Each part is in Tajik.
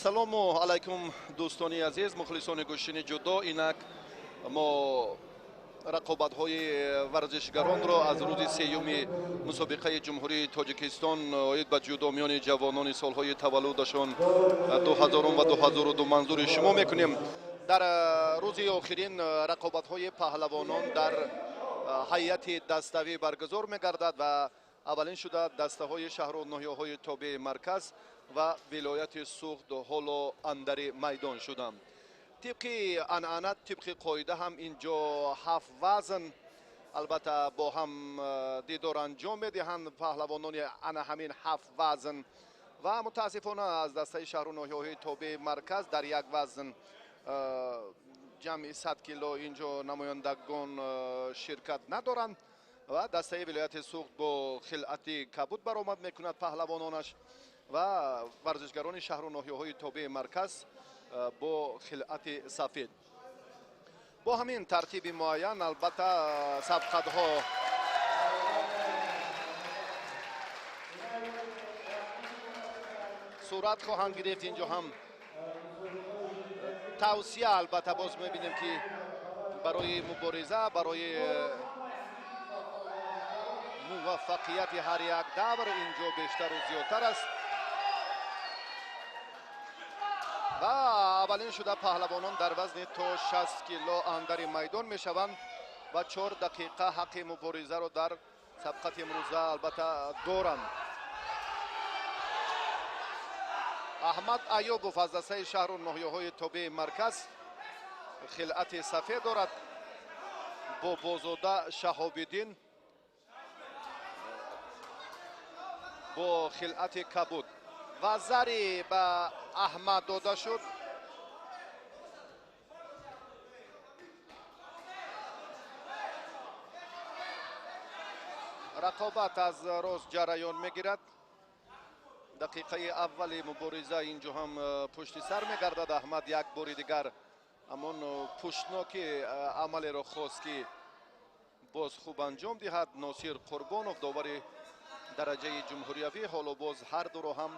Ассалому алайкум, дӯстони азиз, мухлисони гӯштини ҷудо. Инак мо рақобатҳои варзишгаронро аз рӯзи сеюми мусобиқаи Ҷумҳурии Тоҷикистон оид ба ҷудо миёни ҷавонони солҳои таваллудашон 2000 ва 2002 манзури шумо мекунем. Дар рӯзи охирин рақобатҳои паҳлавонон дар ҳайати даставӣ баргузор мегардад ва аввалин шуда дастаҳои шаҳру ноҳияҳои тобеи марказ ва вилояти Суғд ҳоло андари майдон шуданд. Тибқи анъана, тибқи қоида ҳам инҷо ҳафт вазн албатта бо ҳам дидор анҷом медиҳанд паҳлавонони ана ҳамин ҳафт вазн ва мутаассифона аз дастаи шаҳру ноҳияҳои тобеи марказ дар як вазн ҷамъи 100 кило инҷо намояндагон ширкат надоранд ва дастаи вилояти Суғд бо хилъати кабуд баромад мекунад паҳлавононаш ва варзишгарони шаҳру ноҳияҳои тобеи марказ бо хилъати сафед. Бо ҳамин тартиби муайян албатта сабқатҳо сурат хоҳанд гирифт. Инҷо ҳам тавсия албатта боз мебинем ки барои мубориза, барои муваффақияти ҳар як давр инҷо бештару зиёдтар аст. Ва аввалин шуда паҳлавонон дар вазни то 60 кило андари майдон мешаванд ва 4 дақиқа ҳаққи муборизаро дар сабқати имрӯза албатта доранд. Аҳмад Аюбов аз дастаи шаҳру ноҳияҳои тобеи марказ хилъати сафед дорад. Бобозода Шаҳобиддин бо хилъати кабуд ва зари ба Аҳмад дода шуд. Рақобат аз рост ҷараён мегирад. Дақиқаи аввали мубориза инҷо ҳам пушти сар мегардад. Аҳмад як бори дигар ҳамон пуштноки амалеро хост ки боз хуб анҷом диҳад. Носир Қурбонов, довари дараҷаи ҷумҳуриявӣ, ҳоло боз ҳар дуро ҳам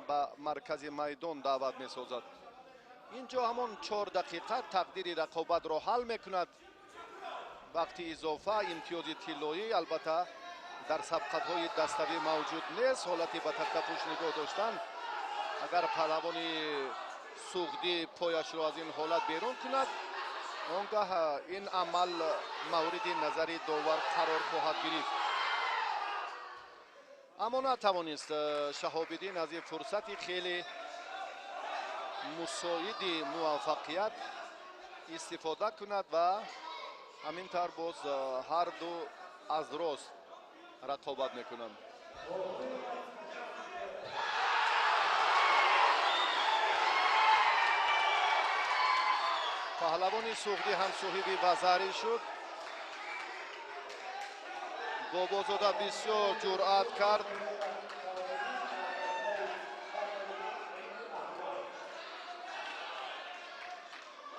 ба маркази майдон даъват месозад. Инҷо ҳамон 4 дақиқа тақдири рақобатро ҳал мекунад. Вақти изофа, имтиёзи тиллоӣ албатта дар сабқатҳои даставӣ мавҷуд нест. Ҳолати ба тахтапӯш нигоҳ доштан, агар паҳлавони суғдӣ пояшро аз ин ҳолат берун кунад, он гаҳ ин амал мавриди назари довар қарор хоҳад гирифт. Аммо натавонист Шаҳобиддин аз ин фурсати хеле мусоиди муваффақият истифода кунад ва ҳамин тавр боз ҳар ду аз рост рақобат мекунанд. Паҳлавони суғдӣ ҳам соҳиби вазарӣ шуд. Бобозода бисёр ҷуръат кард.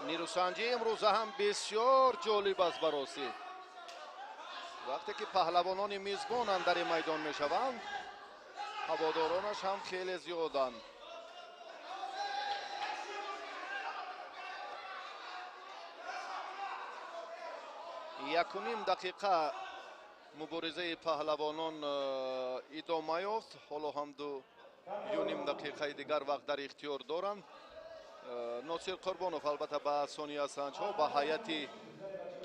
Нирӯсанҷӣ имрӯза ҳам бисёр ҷолиб аст баросӣ. Вақте ки паҳлавонони мизбон андари майдон мешаванд, ҳаводоронаш ҳам хеле зиёданд. Якуним дақиқа муборизаи паҳлавонон идома ёфт. Ҳоло ҳам 2.5 дақиқаи дигар вақт дар ихтиёр доранд. Носир Қурбонов албатта ба сониясанҷҳо, ба ҳайати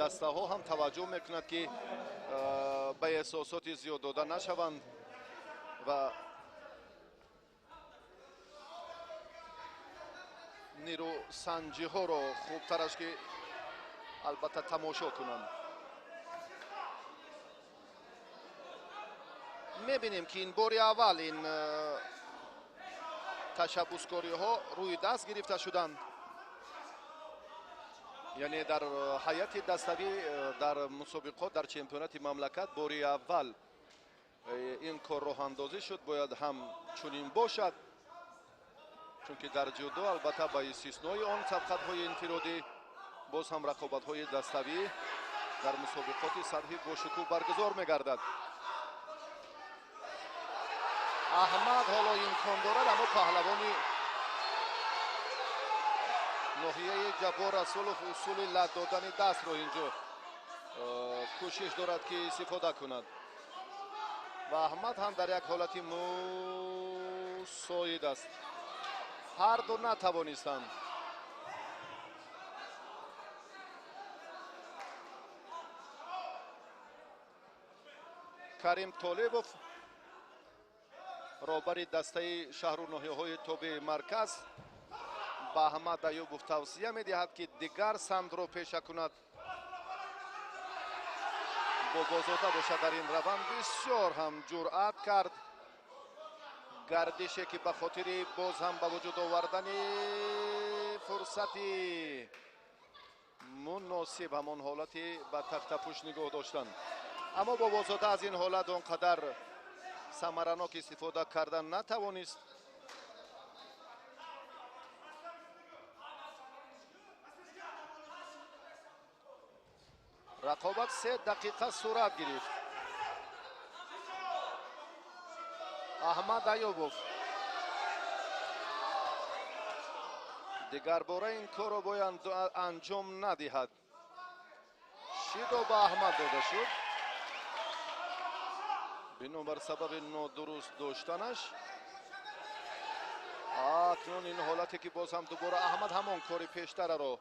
дастаҳо ҳам таваҷҷӯҳ мекунад ки ба эҳсосоти зиёд дода нашаванд ва нирӯсанҷиҳоро хубтараш ки албатта тамошо кунанд. Мебинем ки ин бори аввал ин ташаббускориҳо рӯи даст гирифта шуданд. Яъне дар ҳайати даставӣ дар мусобиқот дар чемпионати мамлакат бори аввал ин кор роҳандозӣ шуд. Бояд ҳам чунин бошад, чунки дар ҷудо албатта ба истиснои он сабқатҳои инфиродӣ боз ҳам рақобатҳои даставӣ дар мусобиқоти сатҳи бошукӯҳ баргузор мегардад. Аҳмад ҳоло имкон дорад, аммо паҳлавони Ноҳияи Ҷаббор Расулов усули лат додани дастро инҷо кӯшиш дорад, ки истифода кунад ва Аҳмад ҳам дар як ҳолати мусоид аст. Ҳар ду натавонистанд. Карим Толибов, роҳбари дастаи шаҳру ноҳияҳои тобеи марказ, ба Аҳмад Аюбов тавсия медиҳад, ки дигар самтро пеша кунад. Бобозода бошад, дар ин раванд бисёр ҳам ҷуръат кард. Гардише, ки ба хотири боз ҳам ба вуҷуд овардани фурсати муносиб, ҳамон ҳолати ба тахтапӯш нигоҳ доштан. Аммо Бобозода аз ин ҳолат он қадар самаранок истифода кардан натавонист. Рақобат 3 дақиқа сурат гирифт. Аҳмад Аюбов дигар бора ин корро бояд анҷом надиҳад. Шидо ба Аҳмад дода шуд бинобар сабаби нодуруст доштанаш. Акнун ин ҳолате, ки боз ҳам дубора Аҳмад ҳамон кори пештараро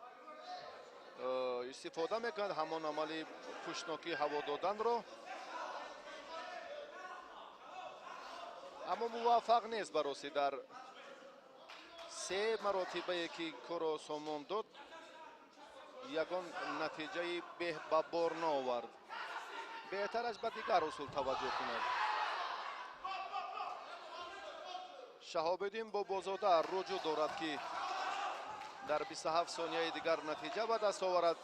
истифода мекунад, ҳамон амали пӯшнокӣ ҳаво доданро, аммо муваффақ нест. Ба ростӣ, дар се маротибае, ки корро сомон дод, ягон натиҷаи беҳ ба бор наовард. Беҳтараш ба дигар усул таваҷҷӯҳ кунад. Шаҳобиддин Бобозода руҷӯъ дорад, ки дар 27 сонияи дигар натиҷа ба даст оварад.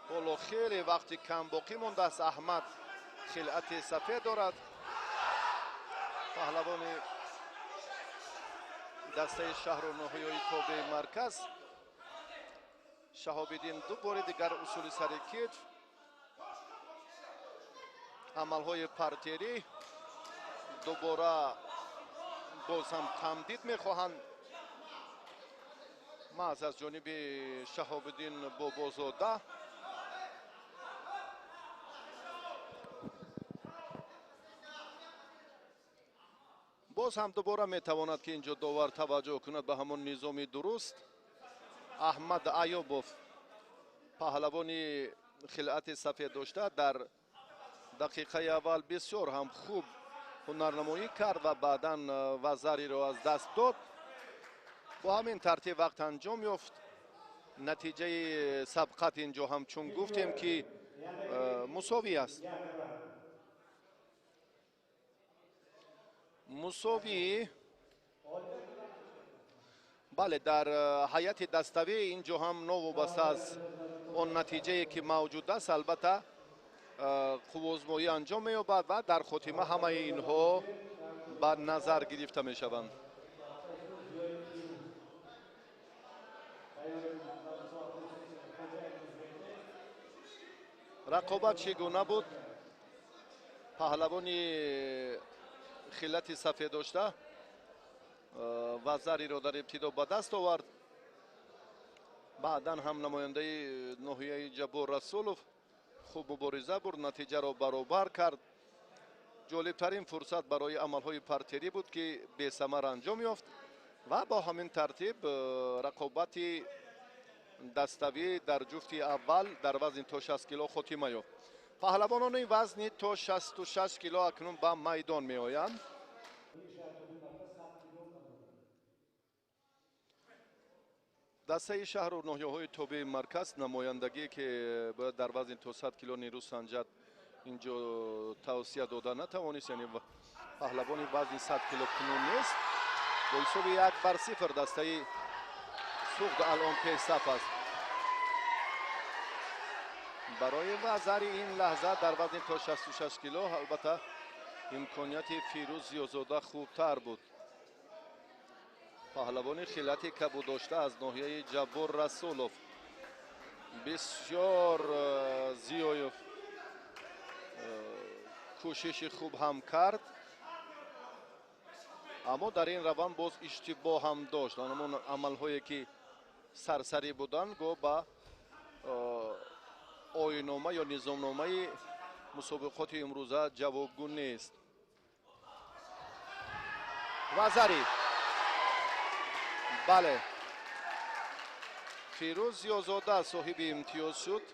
Ҳоло хеле вақти кам боқӣ мондааст. Аҳмад хилъати сафед дорад, паҳлавони дастаи шаҳру ноҳияи тобеи марказ. Шаҳобиддин ду бори дигар усули сари китф, амалҳои партерӣ дубора боз ҳам тамдид мехоҳанд маҳз аз ҷониби Шаҳобиддин Бобозода. Боз ҳам дубора метавонад, ки инҷо довар таваҷҷӯҳ кунад ба ҳамон низоми дуруст. Аҳмад Аюбов, паҳлавони хилъати сафед дошта, дар дақиқаи аввал бисёр ҳам хуб ҳунарнамоӣ кард ва баъдан вазариро аз даст дод. Бо ҳамин тартиб вақт анҷом ёфт. Натиҷаи сабқат инҷо ҳам, чун гуфтем, ки мусовӣ аст, мусовӣ. Бале, дар ҳайати даставӣ инҷо ҳам новобаста аз он натиҷае, ки мавҷуд аст, албатта, қувваозмоӣ анҷом меёбад ва дар хотима ҳамаи инҳо ба назар гирифта мешаванд. Рақобат чӣ гуна буд? Паҳлавони хилати сафед дошта вазариро дар ибтидо ба даст овард. Баъдан ҳам намояндаи ноҳияи Ҷаббор Расулов хуб мубориза бурд, натиҷаро баробар кард. Ҷолибтарин фурсат барои амалҳои партерӣ буд, ки бесамар анҷом ёфт, ва бо ҳамин тартиб рақобати даставӣ дар ҷуфти аввал дар вазни то 60 кило хотима ёфт. Паҳлавонони вазни то 66 кило акнун ба майдон меоянд. Дастаи шаҳру ноҳияҳои тобеи марказ намояндагие, ки бояд дар вазни то 100 кило нерӯ санҷад, инҷо тавсия дода натавонист, яъне паҳлавони вазни 100 кило кунун нест. Бо ҳисоби 1-0 дастаи Суғд алон пешсаф аст. Барои вазари ин лаҳза дар вазни то 66 кило, албатта, имконияти Фирӯз Зиёзода хубтар буд, паҳлавони хилати кабуддошта аз ноҳияи Ҷаббор Расулов. Бисёр Зиёев Кӯшиши хуб ҳам кард, аммо дар ин раванд боз иштибоҳ ҳам дошт. Ҳамон амалҳое ки сарсарӣ буданд, го ба оинома ё низомномаи мусобиқоти имрӯза ҷавобгӯ нест. Вазари, бале, Фирӯз Зиёзода соҳиби имтиёз шуд.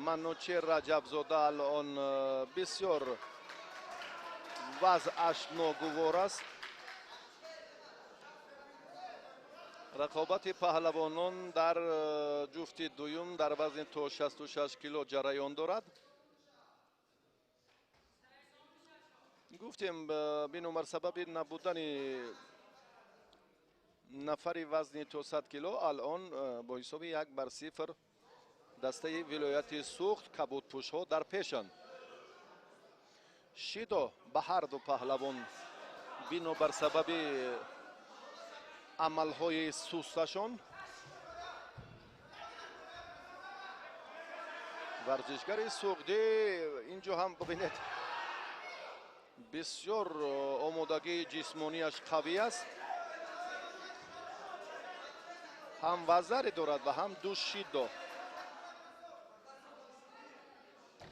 Манучер Раҷабзода алон бисёр вазъаш ногувор аст. Рақобати паҳлавонон дар ҷуфти дуюм дар вазни то 66 кило ҷараён дорад. Гуфтем, бинобар сабаби набудани нафари вазни то 100 кило, алон бо ҳисоби 1-0 дастаи вилояти Суғд кабудпӯшҳо дар пешанд. Шидо ба ҳар ду паҳлавон бинобар сабаби амалҳои сусташон. Варзишгари суғдӣ инҷо ҳам бибинед, бисёр омодагии ҷисмонияш қавӣ аст, ҳам вазаре дорад ва ҳам ду шидо.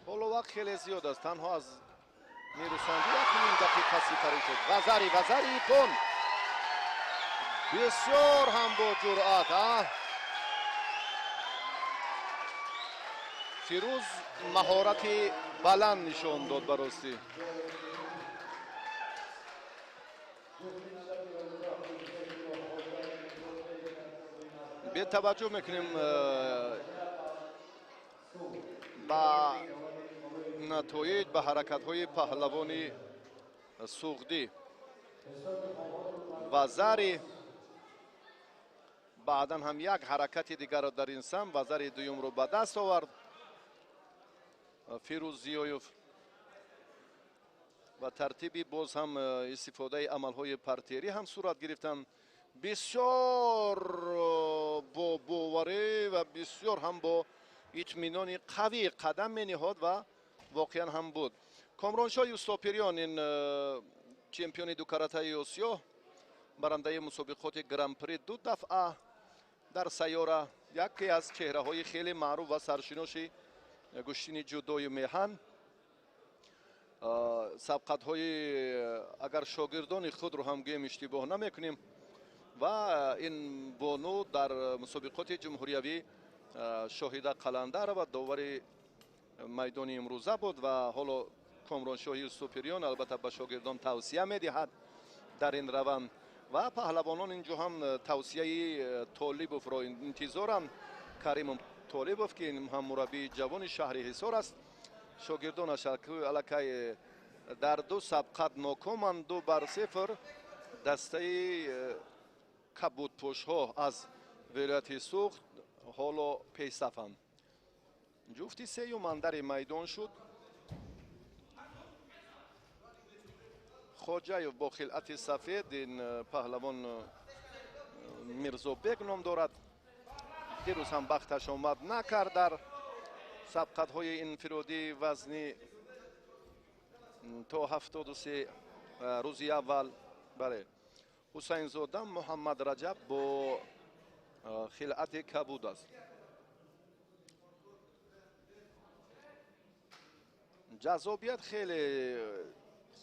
Ҳоло вақт хеле зиёд аст, танҳо аз нерӯсанҷӣ 1,5 дақиқа сипарӣ шуд. Вазари, вазари ипон, бисёр ҳам бо ҷуръат. Фирӯз маҳорати баланд нишон дод ба ростӣ. Бетаваҷҷӯҳ мекунем ба натоиҷ, ба ҳаракатҳои паҳлавони суғдӣ. Вазари, баъдан ҳам як ҳаракати дигарро дар ин самт, вазари дуюмро ба даст овард Фирӯз Зиёев ва тартиби боз ҳам истифодаи амалҳои партерӣ ҳам сурат гирифтанд. Бисёр бо боварӣ ва бисёр ҳам бо итминони қавӣ қадам мениҳод ва воқеан ҳам буд. Комроншоҳ Юсопириён, ин чемпиони дукаратаи Осиё, барандаи мусобиқоти гран-при 2 дафъа дар сайёра, яке аз чеҳраҳои хеле маъруф ва саршиноши гӯштини ҷудои меҳан. Сабқатҳои агар шогирдони худро ҳам гӯем иштибоҳ намекунем. Ва ин бону дар мусобиқоти ҷумҳуриявӣ Шоҳида Қаландарова довари майдони имрӯза буд ва ҳоло Комроншоҳи Юсупириён албатта ба шогирдон тавсия медиҳад дар ин раванд ва паҳлавонон инҷо ҳам тавсияи Толибовро интизоранд. Каримов Толибов, ки ҳам мураббии ҷавони шаҳри Ҳисор аст, шогирдонаш аллакай дар 2 сабқат нокоманд. 2-0 дастаи кабудпӯшҳо аз вилояти Суғд ҳоло пешсафанд. Ҷуфти сеюм андари майдон шуд. Хоҷаев бо хилъати сафед, ин паҳлавон Мирзобек ном дорад. Дирӯз ҳам бахташ омад накард дар сабқатҳои инфиродии вазни то 73 рӯзи аввал. Бале, Ҳусайнзода Муҳаммад Раҷаб бо хилъати кабуд аст. Ҷаззобият хеле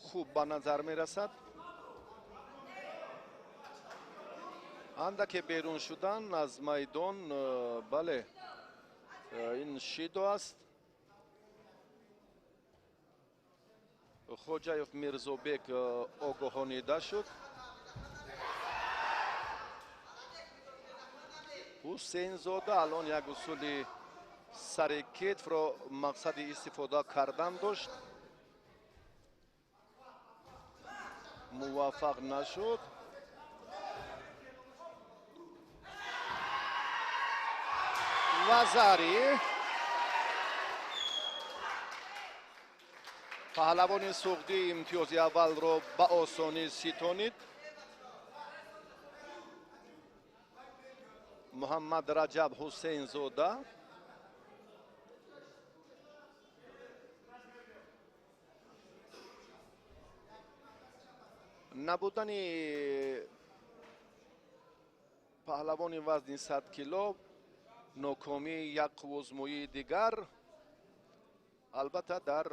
хуб ба назар мерасад. Андаке берун шудан аз майдон, бале, ин шидо аст. Хоҷаев Мирзобек огоҳонида шуд. Ҳусейнзода алон як усули сари кетфро мақсади истифода кардан дошт, муваффақ нашуд. Вазари, паҳлавони суғдӣ имтиёзи аввалро ба осонӣ ситонид. Муҳаммад Раҷаб Ҳусейнзода. Набудани паҳлавони вазни 100 кило, нокомии як қуввозмоии дигар, албатта дар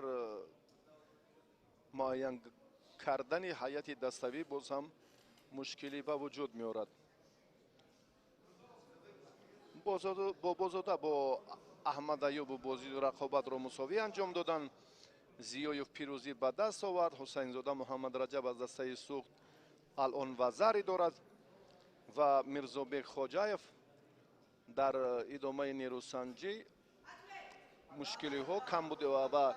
муайян кардани ҳайати даставӣ боз ҳам мушкилӣ ба вуҷуд меорад. Бобозода бо Аҳмад Аюбов бозии рақобатро мусовӣ анҷом доданд. Зиёев пирӯзӣ ба даст овард. Ҳусайнзода Муҳаммад Раҷаб аз дастаи Суғд алон вазари дорад ва Мирзобек Хоҷаев дар идомаи нерӯсанҷӣ мушкилиҳо, камбуди ва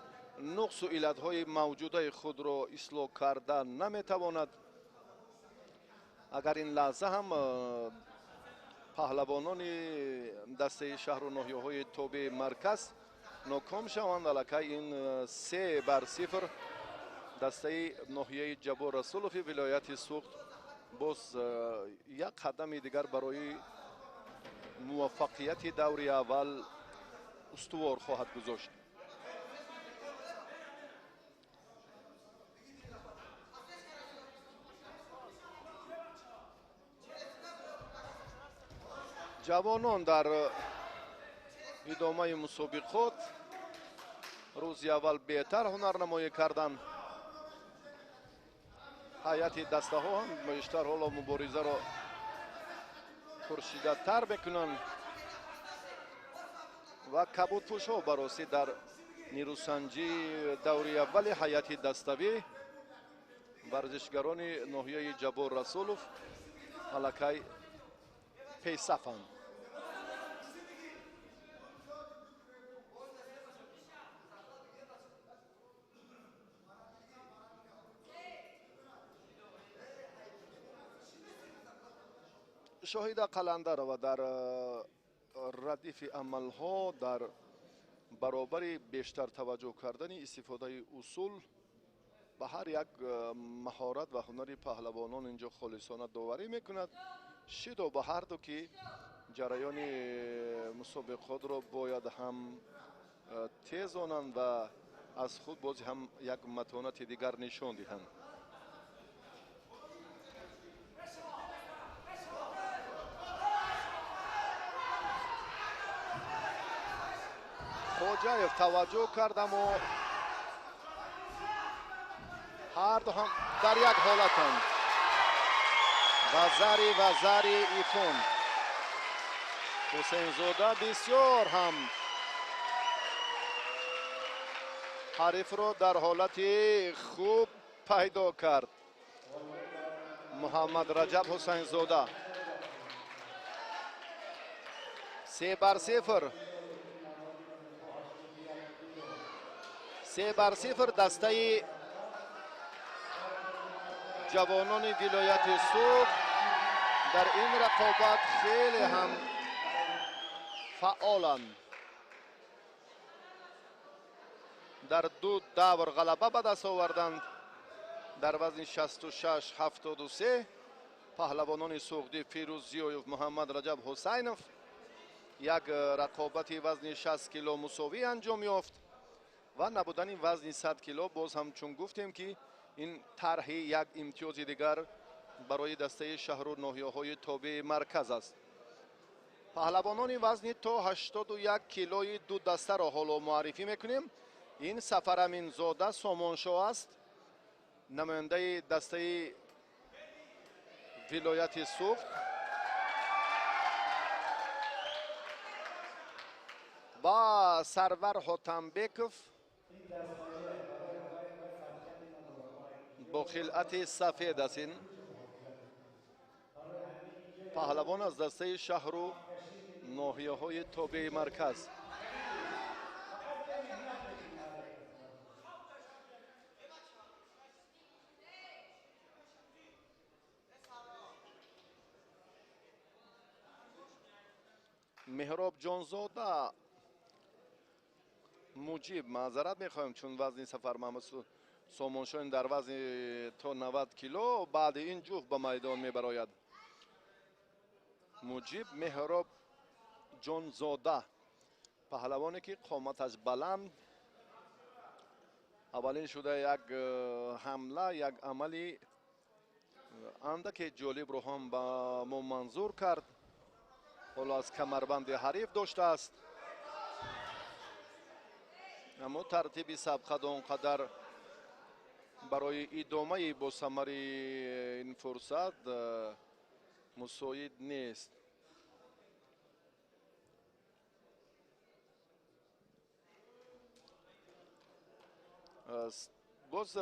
нуқсу иллатҳои мавҷудаи худро ислоҳ карда наметавонад. Агар ин лаҳза ҳам паҳлавонони дастаи шаҳру ноҳияҳои тобеи марказ ноком шаванд, аллакай ин 3-0 дастаи ноҳияи Ҷаббор Расулови вилояти Суғд боз як қадами дигар барои муваффақияти даври аввал устувор хоҳад гузошт. Ҷавонон дар идомаи мусобиқот рӯзи аввал беҳтар ҳунарнамоӣ карданд. Ҳайати дастаҳо ҳам бештар ҳоло муборизаро пуршиддаттар мекунанд ва кабудпӯшҳо баросӣ дар нерӯсанҷии даври аввали ҳайати даставӣ варзишгарони ноҳияи Ҷаббор Расулов аллакай пешсафанд. Шоҳида Қаландарова дар радифи амалҳо дар баробари бештар таваҷҷӯҳ кардани истифодаи усул ба ҳар як маҳорат ва ҳунари паҳлавонон инҷо холисона доварӣ мекунад. Шидо ба ҳар ду ки ҷараёни мусобиқотро бояд ҳам тезонанд ва аз худ боз ҳам як матонати дигар нишон диҳанд. Хоҷаев таваҷҷӯҳ кард, аммо ҳар ду ҳам дар як ҳолатанд. Вазари вазари ифон. Ҳусейнзода бисёр ҳам ҳарифро дар ҳолати хуб пайдо кард. Муҳаммад Раҷаб Ҳусайнзода 3-0. 3-0 дастаи ҷавонони вилояти Суғд дар ин рақобат хеле ҳам фаъоланд. Дар ду давр ғалаба ба даст оварданд. Дар вазни 66-73 паҳлавонони суғдӣ Фирӯз Зиёев, Муҳаммад Раҷаб Ҳусайнов як рақобати вазни 60 кило мусовӣ анҷом ёфт ва набудани вазни 100 кило боз ҳам чун гуфтем ки ин тарҳи як имтиёзи дигар барои дастаи шаҳру ноҳияҳои тобеи марказ аст. Паҳлавонони вазни то 81 килои ду дастаро ҳоло муаррифӣ мекунем. Ин Сафараминзода Сомоншоҳ аст, намояндаи дастаи вилояти Суғд. Ба Сарвар Ҳотамбеков бо хилъати сафед аст. Ин паҳлавон аз дастаи шаҳру ноҳияҳои тобеи марказ. Меҳроб Ҷонзода Муҷиб, маъзарат мехоҳем, чун вазни Сафар Маҳмад Сомоншоҳ дар вазни то 90 кило баъди ин ҷуфт ба майдон мебарояд. Муҷиб Меҳроб Ҷонзода, паҳлавоне ки қоматаш баланд, аввалин шуда як ҳамла, як амали Андаке ҷолибро ҳам ба мо манзур кард. Ҳоло аз камарбанди ҳариф доштааст, аммо тартиби сабқат он қадар барои идомаи босамари ин фурсат мусоид нест. Боз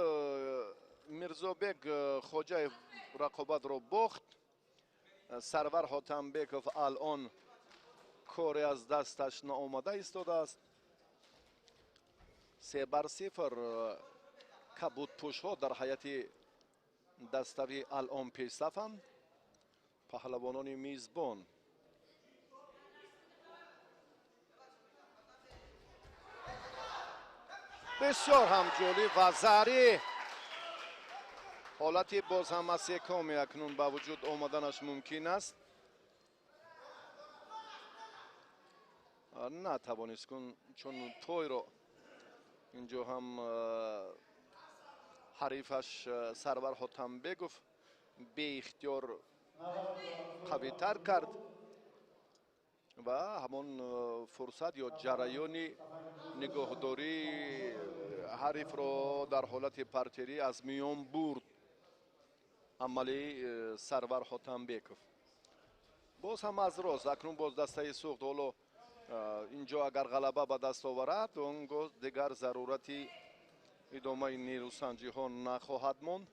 Мирзобек Хоҷаев рақобатро бохт. Сарвар Ҳотамбеков алон коре аз дасташ наомада истодааст. 3-0 кабудпӯшҳо дар ҳайати дастави алон пешсафанд. Паҳлавонони мизбон. Бисёр ҳам ҷолиб ва зарӣ ҳолати боз ҳам аз секоме акнун ба вуҷуд омаданаш мумкин аст. Натавонист кун, чун пойро инҷо ҳам ҳарифаш Сарвар Ҳотамбеков беихтиёр қавитар кард ва ҳамон фурсат ё ҷараёни нигоҳдории ҳарифро дар ҳолати партерӣ аз миён бурд амали Сарвар Ҳотамбеков. Боз ҳам аз рост акнун боз дастаи Суғд ҳоло инҷо агар ғалаба ба даст оварад, он гоҳ дигар зарурати идомаи нерӯсанҷиҳо нахоҳад монд,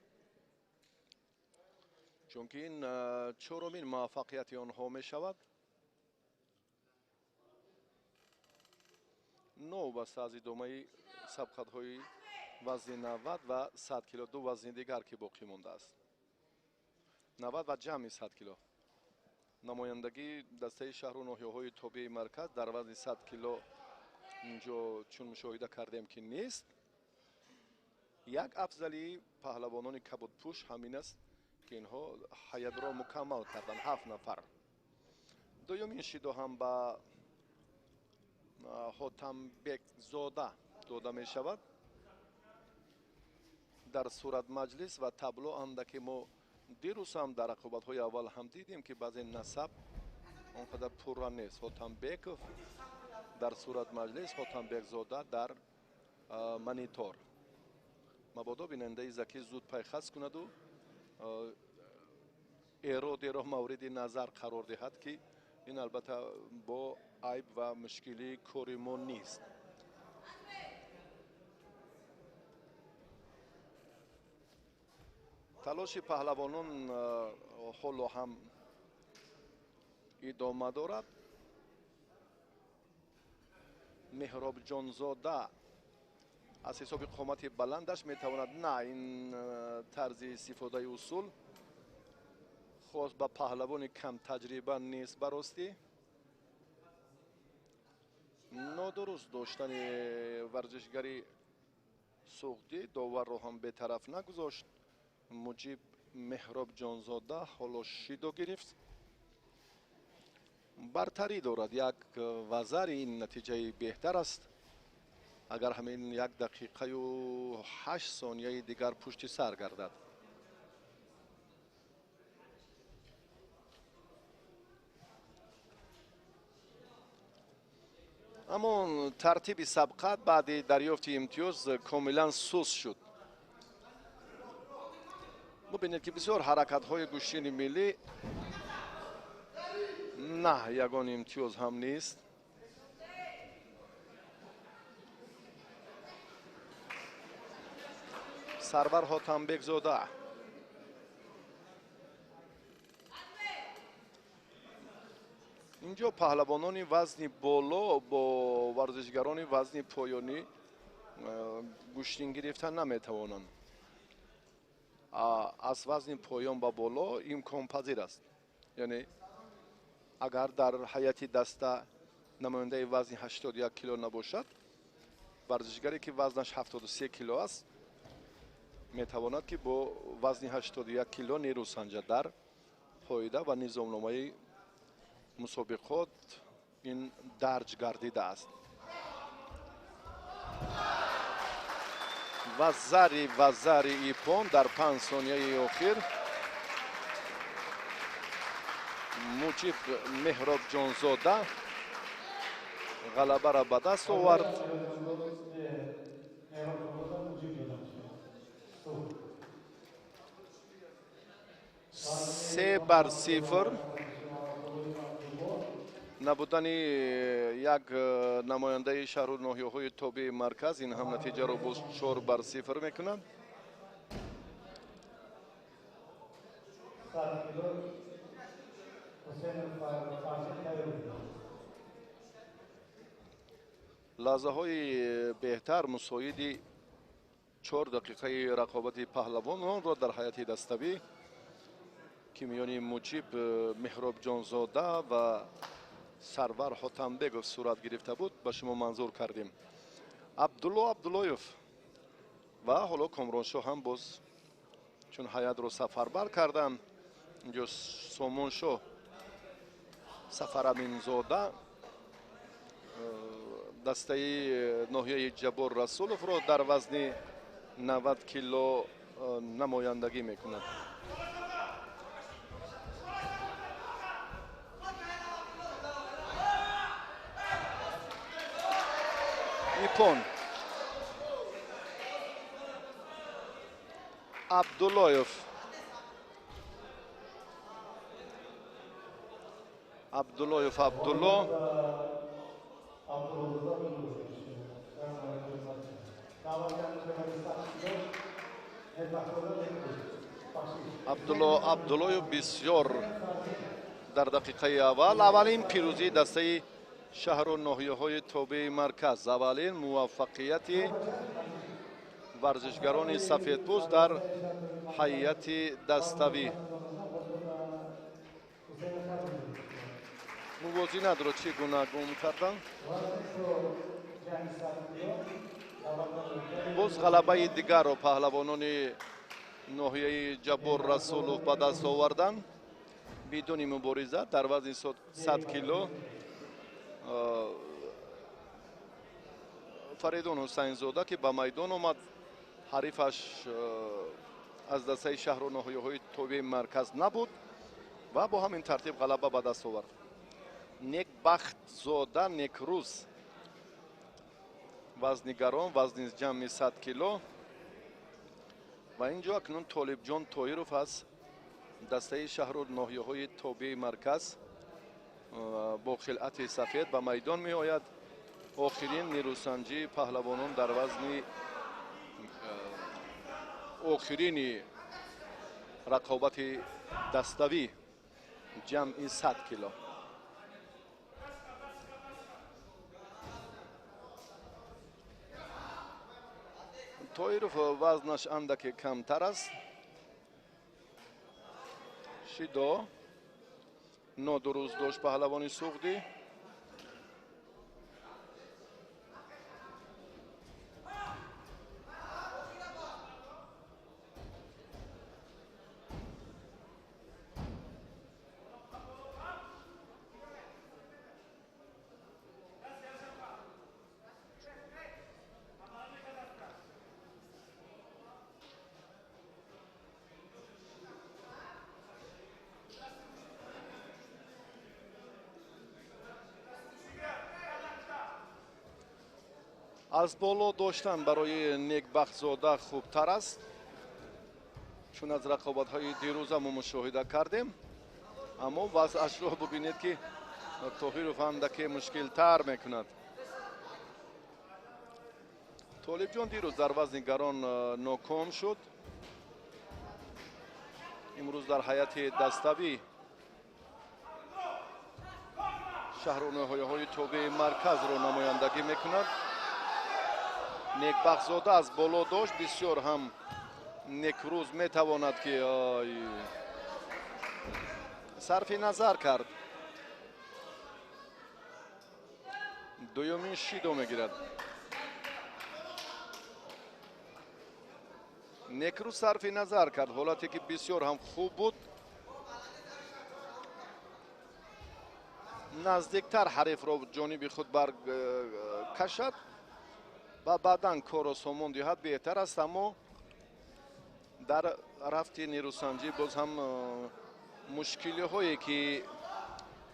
чунки ин чорумин муваффақияти онҳо мешавад. Новобаста аз идомаи сабқатҳои вазни 90 ва 100 кило, ду вазни дигар ки боқӣ мондааст, 90 ва ҷамъи 100 кило. Намояндагии дастаи шаҳру ноҳияҳои тобеи марказ дар вазни 100 кило инҷо чун мушоҳида кардем ки нест. Як афзалии паҳлавонони кабудпӯш ҳамин аст ки инҳо ҳайатро мукаммал карданд, 7 нафар. Дуюмин шидо ҳам ба Ҳотамбекзода дода мешавад. Дар суратмаҷлис ва табло андаке мо дирӯз ҳам дар рақобатҳои аввал ҳам дидем ки баъзе насаб он қадар пурра нест. Ҳотамбеков дар суратмаҷлис, Ҳотамбекзода дар монитор. Мабодо бинандаи закӣ зуд пайхас кунаду эродеро мавриди назар қарор диҳад, ки ин албатта бо айб ва мушкилии кори мо нест. Талоши паҳлавонон ҳоло ҳам идома дорад. Меҳробҷонзода аз ҳисоби қомати баландаш метавонад, на ин тарзи истифодаи усул хос ба паҳлавони камтаҷриба нест. Баростӣ нодуруст доштани варзишгари суғдӣ доварро ҳам бетараф нагузошт. Муҷиб Меҳробҷонзода ҳоло шидо гирифт, бартарӣ дорад. Як вазари ин натиҷаи беҳтар аст. Агар ҳамин 1 дақиқаю 8 сонияи дигар пушти сар гардад. Аммо тартиби сабқат баъди дарёфти имтиёз комилан суст шуд. Бубинед ки бисёр ҳаракатҳои гӯштини миллӣ, на ягон имтиёз ҳам нест. Сарвар Ҳотамбекзода инҷо паҳлавонони вазни боло бо варзишгарони вазни поёнӣ гӯштин гирифта наметавонанд. Аз вазни поён ба боло имконпазир аст. Яъне агар дар ҳайати даста намояндаи вазни 81 кило набошад, варзишгаре ки вазнаш 73 кило аст метавонад ки бо вазни 81 кило нерӯ санҷад. Дар қоида ва низомномаи мусобиқот ин дарҷ гардидааст. Ва зари ипон дар 5 сонияи охир Муҷиб Меҳробҷонзода ғалабаро ба даст овард. 3-0. Набудани як намояндаи шаҳру ноҳияҳои тобеи марказ ин ҳам натиҷаро боз 4-0 мекунад. Лаҳзаҳои беҳтар мусоиди 4 дақиқаи рақобати паҳлавононро дар ҳайати даставӣ, ки миёни Муҷиб Меҳробҷонзода ва Сарвар Ҳотамбегов сурат гирифта буд, ба шумо манзур кардем. Абдулло Абдуллоев ва ҳоло Комроншоҳ ҳам боз чун ҳаятро сафарбар карданд, инҷо Сомоншоҳ Сафараминзода дастаи ноҳияи Ҷаббор Расуловро дар вазни 90 кило намояндагӣ мекунад. Ипон Абдуллоев, Абдуллоев Абдулло Абдулло Абдуллоев бисёр дар дақиқаи аввал аввалин пирӯзии дастаи шаҳру ноҳияҳои тобеи марказ, аввалин муваффақияти варзишгарони сафедпӯст дар ҳайати даставӣ. Мувозинатро чӣ гуна гум карданд? Боз ғалабаи дигарро паҳлавонони ноҳияи Ҷаббор Расулов ба даст оварданд. Бидуни мубориза дар вазни 100 кило Фаридун Ҳусайнзода, ки ба майдон омад, ҳарифаш аз дастаи шаҳру ноҳияҳои тобеи марказ набуд ва бо ҳамин тартиб ғалаба ба даст овард. Некбахтзода Некрӯз, вазнигарон, вазни ҷамъи 100 кило. Ва инҷо акнун Толибҷон Тоиров аз дастаи шаҳру ноҳияҳои тобеи марказ бо хилъати сафед ба майдон меояд. Охирин нерӯсанҷии паҳлавонон дар вазни охирини рақобати даставӣ ҷамъи 100 кило. Тоиров вазнаш андаке камтар аст. Шидо нодуруст дошт паҳлавони суғдӣ. Аз боло доштан барои Некбахтзода хубтар аст, чун аз рақобатҳои дирӯза мо мушоҳида кардем, аммо вазъашро бубинед, ки Тоҳиров андаке мушкилтар мекунад. Толибҷон дирӯз дар вазни гарон ноком шуд. Имрӯз дар ҳайати даставӣ шаҳру ноҳияҳои тобеи марказро намояндагӣ мекунад. Некбахтзода аз боло дошт, бисёр ҳам Некрӯз метавонад, ки сарфи назар кард. Дуюмин шидо мегирад. Некрӯз сарфи назар кард, ҳолате ки бисёр ҳам хуб буд. Наздиктар ҳарифро ҷониби худ баркашад ва баъдан корро сомон диҳад беҳтар аст, аммо дар рафти нерӯсанҷӣ боз ҳам мушкилиҳое ки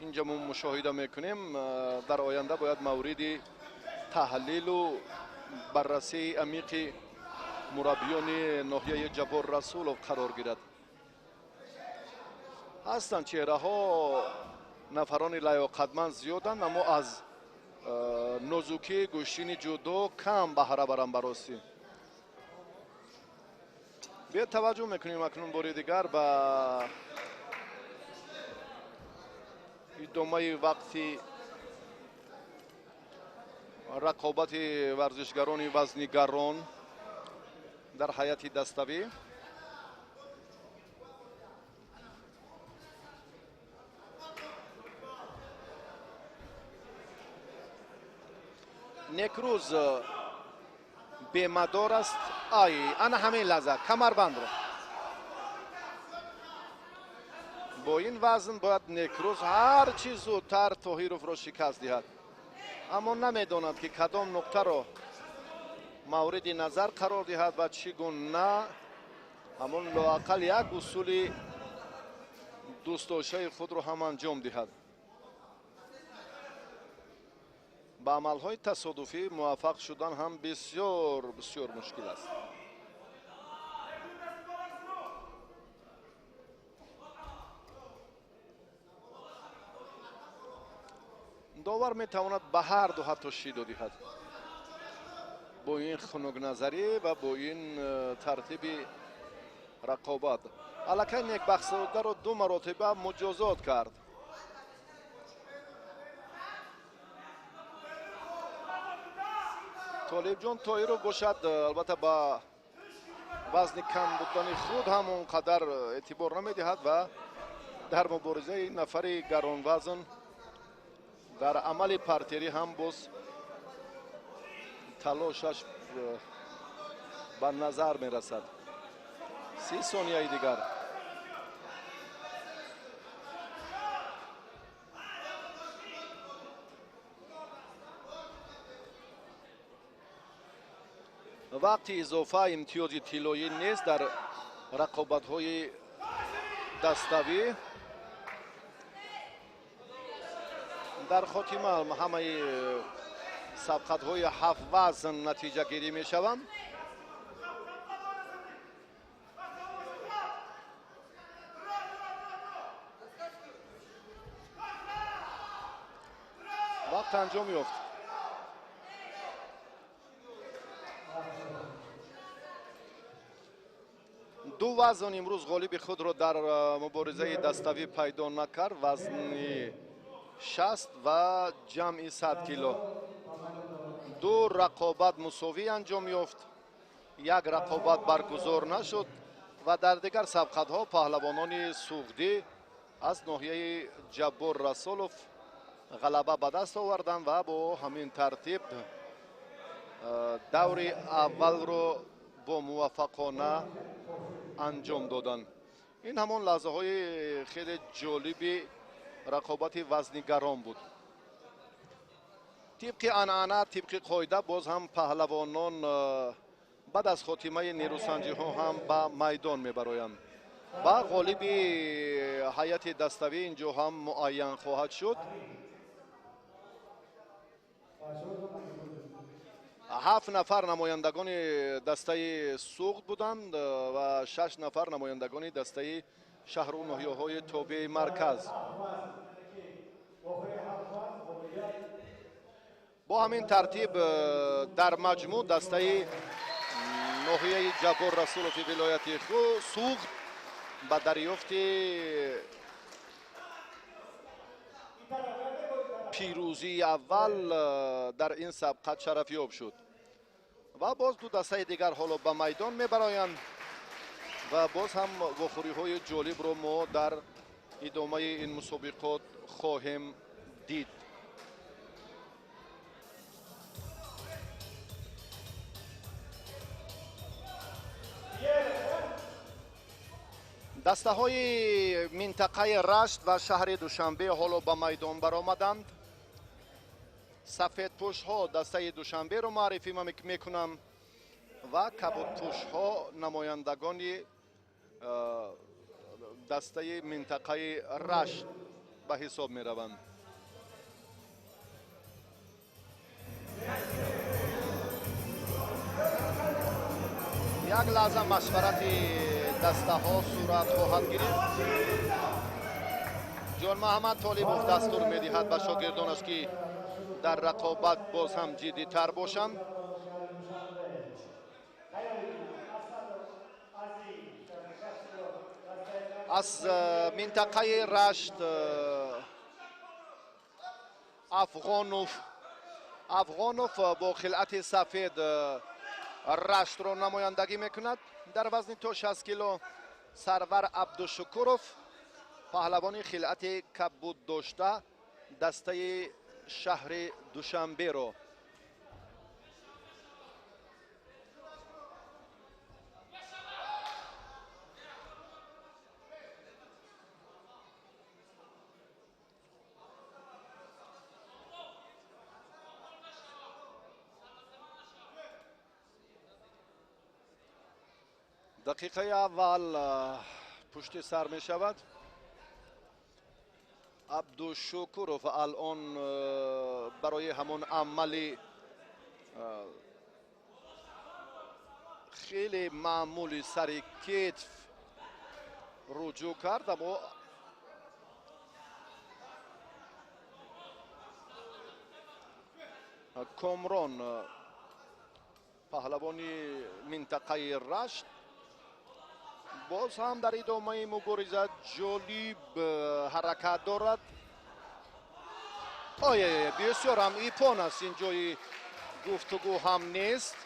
инҷа мо мушоҳида мекунем, дар оянда бояд мавриди таҳлилу баррасии амиқи мураббиёни ноҳияи Ҷаббор Расулов қарор гирад. Ҳастанд чеҳраҳо, нафарони лаёқатманд зиёданд, аммо аз нозукии гӯштини ҷудо кам баҳра баранд. Баростӣ биёд таваҷҷӯҳ мекунем акнун бори дигар ба идомаи вақти рақобати варзишгарони вазнигарон дар ҳайати даставӣ. Некрӯз бемадор аст. Ай, ана ҳамин лаҳза камарбандро бо ин вазн бояд Некрӯз ҳар чӣ зудтар Тоҳировро шикаст диҳад, аммо намедонад, ки кадом нуқтаро мавриди назар қарор диҳад ва чӣ гуна ҳамон лоақал як усули дӯстдоштаи худро ҳам анҷом диҳад. Ба амалҳои тасодуфӣ муваффақ шудан ҳам бисёр бисёр мушкил аст. Довар метавонад ба ҳар ду ҳатто шидо диҳад. Бо ин хунукназарӣ ва бо ин тартиби рақобат аллакай Некбахтзодаро ду маротиба муҷозот кард. Толибҷон Тоҳиров бошад, албатта ба вазни кам будани худ ҳам он қадар эътибор намедиҳад ва дар муборизаи нафари гаронвазн дар амали партерӣ ҳам боз талошаш ба назар мерасад. 30 сонияи дигар. Вақти изофа имтиёзи тиллоӣ нест дар рақобатҳои даставӣ. Дар хотима ҳамаи сабқатҳои ҳафт вазн натиҷагирӣ мешаванд. Вақт анҷом ёфт. Ду вазн имрӯз ғолиби худро дар муборизаи даставӣ пайдо накард. Вазни 60 ва ҷамъи 100 кило. Ду рақобат мусовӣ анҷом ёфт, як рақобат баргузор нашуд ва дар дигар сабқатҳо паҳлавонони суғдӣ аз ноҳияи Ҷаббор Расулов ғалаба ба даст оварданд ва бо ҳамин тартиб даври аввалро бо муваффақона анҷом доданд. Ин ҳамон лаҳзаҳои хеле ҷолиби рақобати вазнигарон буд. Тибқи анъана, тибқи қоида боз ҳам паҳлавонон баъд аз хотимаи нерӯсанҷиҳо ҳам ба майдон мебароянд ва ғолиби ҳайати даставӣ инҷо ҳам муайян хоҳад шуд. 7 нафар намояндагони дастаи Суғд буданд ва 6 нафар намояндагони дастаи шаҳру ноҳияҳои тобеи марказ. Бо ҳамин тартиб дар маҷмӯъ дастаи ноҳияи Ҷаббор Расулови вилояти Суғд ба дарёфти пирӯзии аввал дар ин сабқат шарафёб шуд ва боз ду дастаи дигар ҳоло ба майдон мебароянд ва боз ҳам вохӯриҳои ҷолибро мо дар идомаи ин мусобиқот хоҳем дид. Дастаҳои минтақаи Рашт ва шаҳри Душанбе ҳоло ба майдон баромаданд. Сафедпӯшҳо дастаи Душанберо муаррифӣ мекунам ва кабудпӯшҳо намояндагони дастаи минтақаи Рашт. ба ҳисоб мераванд. Як лаҳза машварати дастаҳо сурат хоҳад гирифт. Ҷонмуҳаммад Толибов дастур медиҳад ба шогирдонаш, ки дар рақобат боз ҳам ҷиддитар бошанд. Аз минтақаи Рашт Афғонов бо хилъати сафед Раштро намояндагӣ мекунад. Дар вазни то 60 кило Сарвар Абдушукуров, паҳлавони хилъати кабуд дошта, дастаи шаҳри Душанберо. Дақиқаи аввал пушти сар мешавад. Абдушукуров алон барои ҳамон амали хеле маъмули сари кетф руҷӯъ кард, аммо Комрон, паҳлавони минтақаи Рашт, боз ҳам дар идомаи мубориза ҷолиб ҳаракат дорад. Ое, бисёр ҳам ипон аст, ин ҷои гуфтугӯ ҳам нест.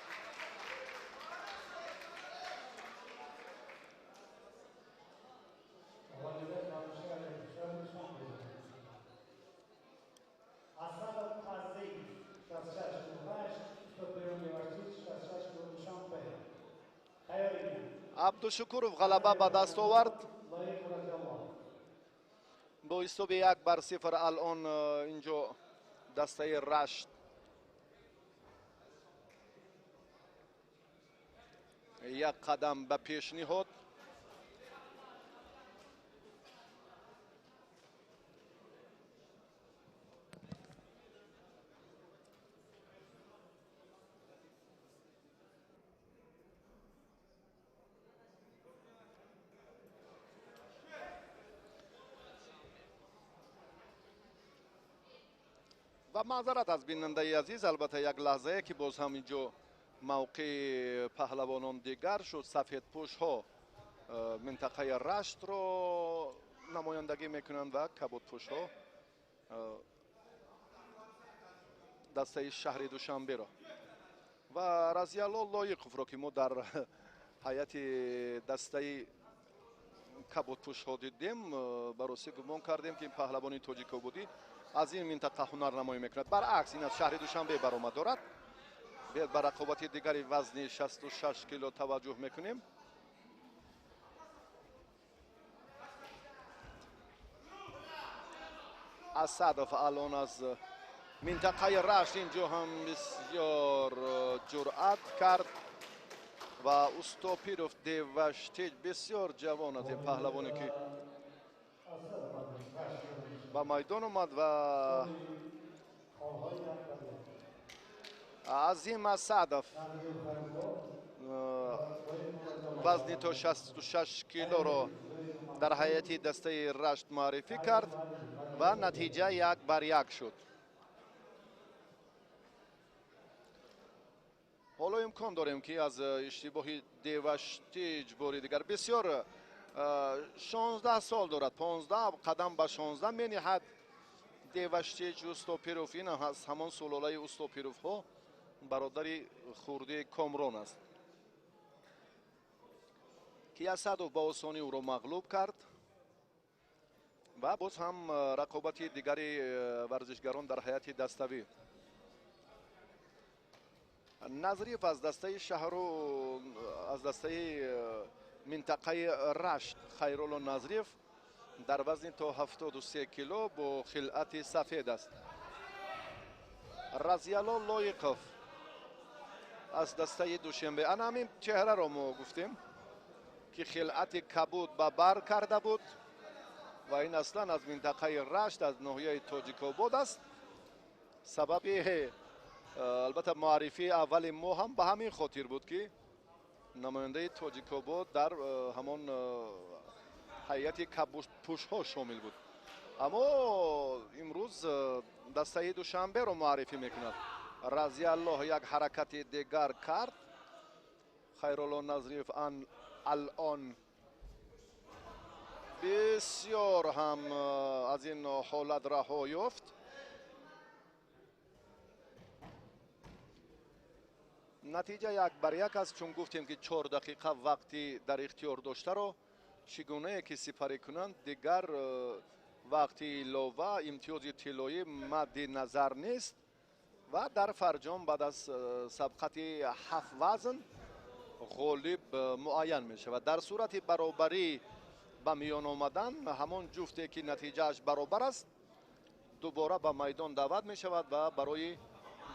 Абдушукуров ғалаба ба даст овард бо ҳисоби 1-0. Алон инҷо дастаи Рашт як қадам ба пеш ниҳод. Ва маъзарат аз бинандаи азиз, албатта як лаҳзае ки боз ҳам инҷо мавқеи паҳлавонон дигар шуд. Сафедпӯшҳо минтақаи Раштро намояндагӣ мекунанд ва кабудпӯшҳо дастаи шаҳри Душанберо. Ва Разиялло Лоиқовро, ки мо дар ҳайати дастаи кабудпӯшҳо дидем, ба ростӣ гумон кардем, ки ин паҳлавони тоҷикобудӣ аз ин минтақа ҳунарнамоӣ мекунад. Баръакс, ин аз шаҳри Душанбе баромад дорад. Биёед ба рақобати дигари вазни 66 кило таваҷҷӯҳ мекунем. Асадов алон аз минтақаи Рашт инҷо ҳам бисёр ҷуръат кард ва Устопиров Деваштич бисёр ҷавон аст, ин паҳлавоне ки ба майдон омад ва Азим Асадов вазни то 66 килоро дар ҳайати дастаи Рашт муаррифӣ кард ва натиҷа 1-1 шуд. Ҳоло имкон дорем, ки аз иштибоҳи Деваштич бори дигар бисёр 16 сол дорад, 15 қадам ба 16 мениҳад Деваштич Устопиров. Ин аз ҳамон сулолаи Устопировҳо, бародари хурдии Комрон аст, ки Асадов ба осонӣ ӯро мағлуб кард. Ва боз ҳам рақобати дигари варзишгарон дар ҳайати даставӣ. Назриев аз дастаи шаҳру аз дастаи минтақаи Рашт, Хайрулло Назриев дар вазни то 73 кило бо хилъати сафед аст. Разиялло Лоиқов аз дастаи Душанбе. Ана ҳамин чеҳраро мо гуфтем, ки хилъати кабуд ба бар карда буд. Ва ин аслан аз минтақаи Рашт, аз ноҳияи Тоҷикобод аст. Сабаби албатта муаррифии аввали мо ҳам ба ҳамин хотир буд, ки намояндаи Тоҷикобод дар ҳамон ҳайати кабудпӯшҳо шомил буд. Аммо имрӯз дастаи Душанберо муаррифӣ мекунад. Разиаллоҳ як ҳаракати дигар кард. Хайрулло Назриев алон бисёр ҳам аз ин ҳолат раҳо ёфт. Натиҷа 1-1 аст, чун гуфтем ки 4 дақиқа вақти дар ихтиёр доштаро чӣ гунае ки сипарӣ кунанд, дигар вақти илова имтиёзи тиллоӣ мадди назар нест. Ва дар фарҷом баъд аз сабқати 7 вазн ғолиб муайян мешавад. Дар сурати баробарӣ ба миён омадан, ҳамон ҷуфте ки натиҷааш баробар аст дубора ба майдон даъват мешавад ва барои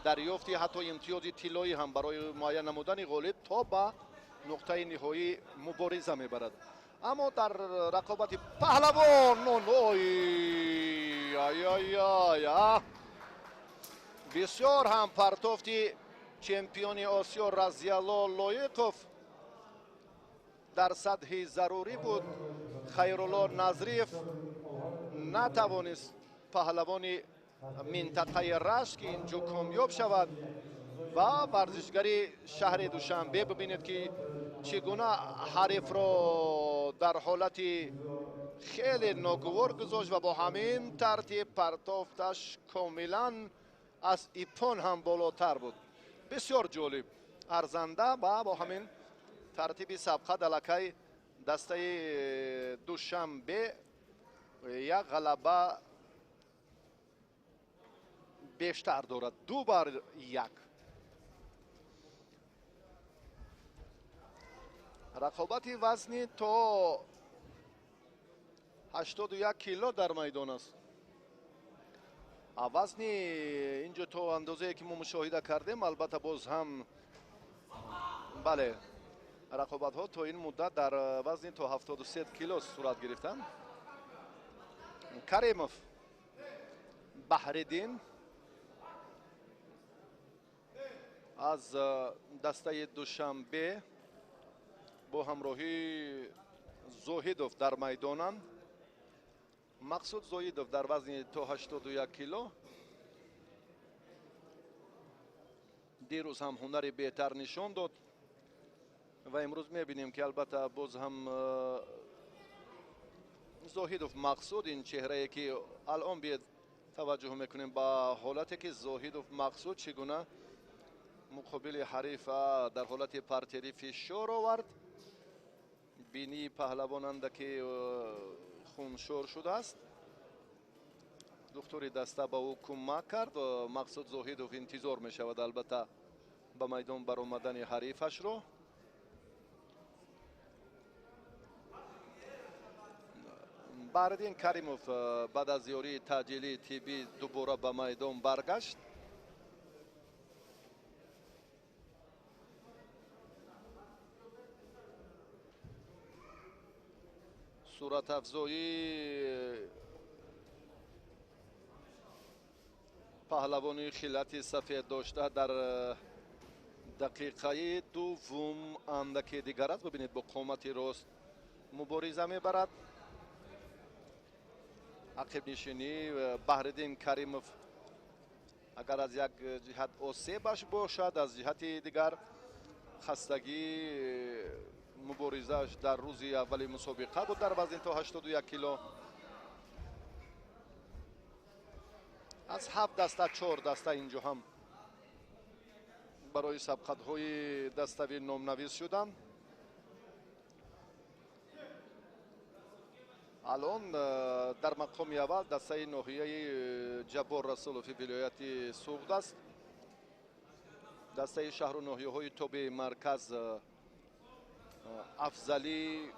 дарёфти ҳатто имтиёзи тиллоӣ ҳам барои муайян намудани ғолиб то ба нуқтаи ниҳоӣ мубориза мебарад. Аммо дар рақобати паҳлавон ай бисёр ҳам партофти чемпиони Осиё Разиалло Лоиқов дар сатҳи зарурӣ буд. Хайрулло Назриев натавонист паҳлавони минтақаи Рашт ки инҷо комёб шавад ва варзишгари шаҳри Душанбе бибинед ки чӣ гуна ҳарифро дар ҳолати хеле ногувор гузошт ва бо ҳамин тартиб партофташ комилан аз ипон ҳам болотар буд. Бисёр ҷолиб, арзанда ва бо ҳамин тартиби сабқат аллакай дастаи Душанбе як ғалаба бештар дорад, 2-1. Рақобати вазни то 81 кило дар майдон аст. Вазни инҷо то андозае ки мо мушоҳида кардем, албатта боз ҳам бале рақобатҳо то ин муддат дар вазни то 73 кило сурат гирифтанд. Каримов Баҳриддин аз дастаи Душанбе бо ҳамроҳии Зоҳидов дар майдонанд. Мақсуд Зоҳидов дар вазни то 81 кило дирӯз ҳам ҳунари беҳтар нишон дод ва имрӯз мебинем ки албатта боз ҳам Зоҳидов Мақсуд, ин чеҳрае ки алон биед таваҷҷӯҳ мекунем ба ҳолате ки Зоҳидов Мақсуд чӣ гуна муқобили ҳарифа дар ҳолати партерӣ фишор овард. Бинии паҳлавонанда ки хуншор шудааст. Духтури даста ба ӯ кӯмак кард. Мақсуд Зоҳидов интизор мешавад албатта ба майдон баромадани ҳарифашро. Баҳриддин Каримов баъд аз ёрии таъҷилии тиббӣ дубора ба майдон баргашт. Суратафзоии паҳлавони хилати сафед дошта дар дақиқаи дуввум андаке дигар аст. Бибинед, бо қомати рост мубориза мебарад. Ақибнишинӣ Баҳриддин Каримов агар аз як ҷиҳат осебаш бошад, аз ҷиҳати дигар хастагӣ муборизааш дар рӯзи аввали мусобиқа буд дар вазни то 81 кило. Аз 7 даста 4 даста инҷо ҳам барои сабқатҳои даставӣ номнавис шуданд. Алон дар мақоми аввал дастаи ноҳияи Ҷаббор Расулови вилояти Суғд аст. Дастаи шаҳру ноҳияҳои тобеи марказ афзалӣ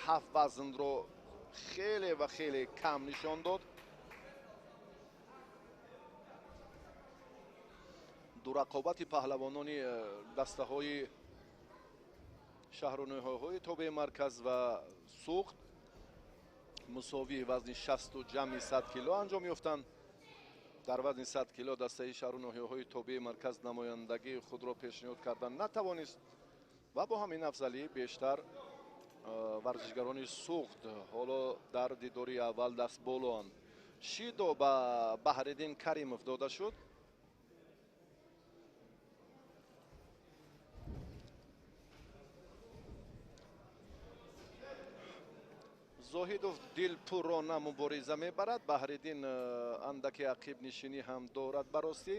7 вазнро хеле ва хеле кам нишон дод. Ду рақобати паҳлавонони дастаҳои шаҳру ноҳияҳои тобеи марказ ва Суғд Мусовии вазни 60 ҷамъи 100 кило анҷом ёфтанд. Дар вазни 100 кило дастаи шаҳру ноҳияҳои тобеи марказ намояндагии худро пешниҳод кардан натавонист ва бо ҳамин афзалӣ бештар варзишгарони Суғд ҳоло дар дидори аввал даст болоанд. Шидо ба Баҳриддин Каримов дода шуд. Зоҳидов дилпурона мубориза мебарад. Баҳриддин андаки ақибнишинӣ ҳам дорад баростӣ.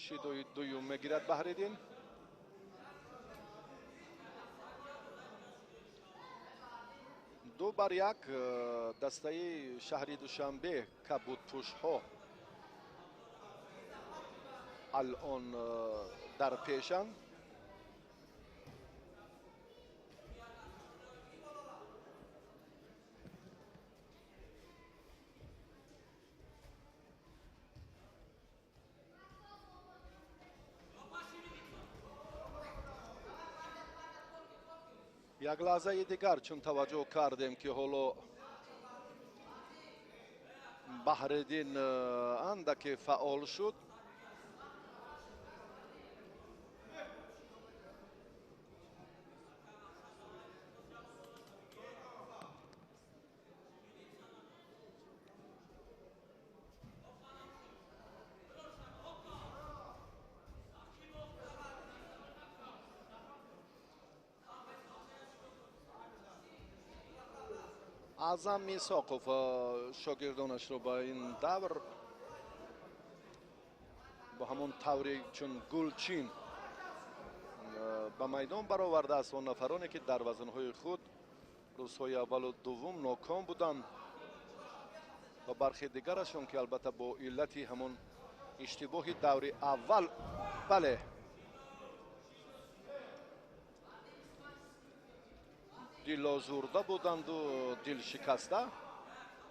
Шидои дуюм мегирад Баҳриддин. 2-1 дастаи шаҳри Душанбе кабудпӯшҳо алон дар пешанд. Як лаҳзаи дигар чун таваҷҷӯҳ кардем ки ҳоло Баҳриддин андаке фаъол шуд. Аъзам Мисоқов шогирдонашро ба ин давр бо ҳамон тавре чун гулчин ба майдон баровардааст. Он нафароне ки дар вазнҳои худ рӯзҳои аввалу дуввум ноком буданд ва бархе дигарашон ки албатта бо иллати ҳамон иштибоҳи даври аввал, бале, дилозурда буданду дилшикаста,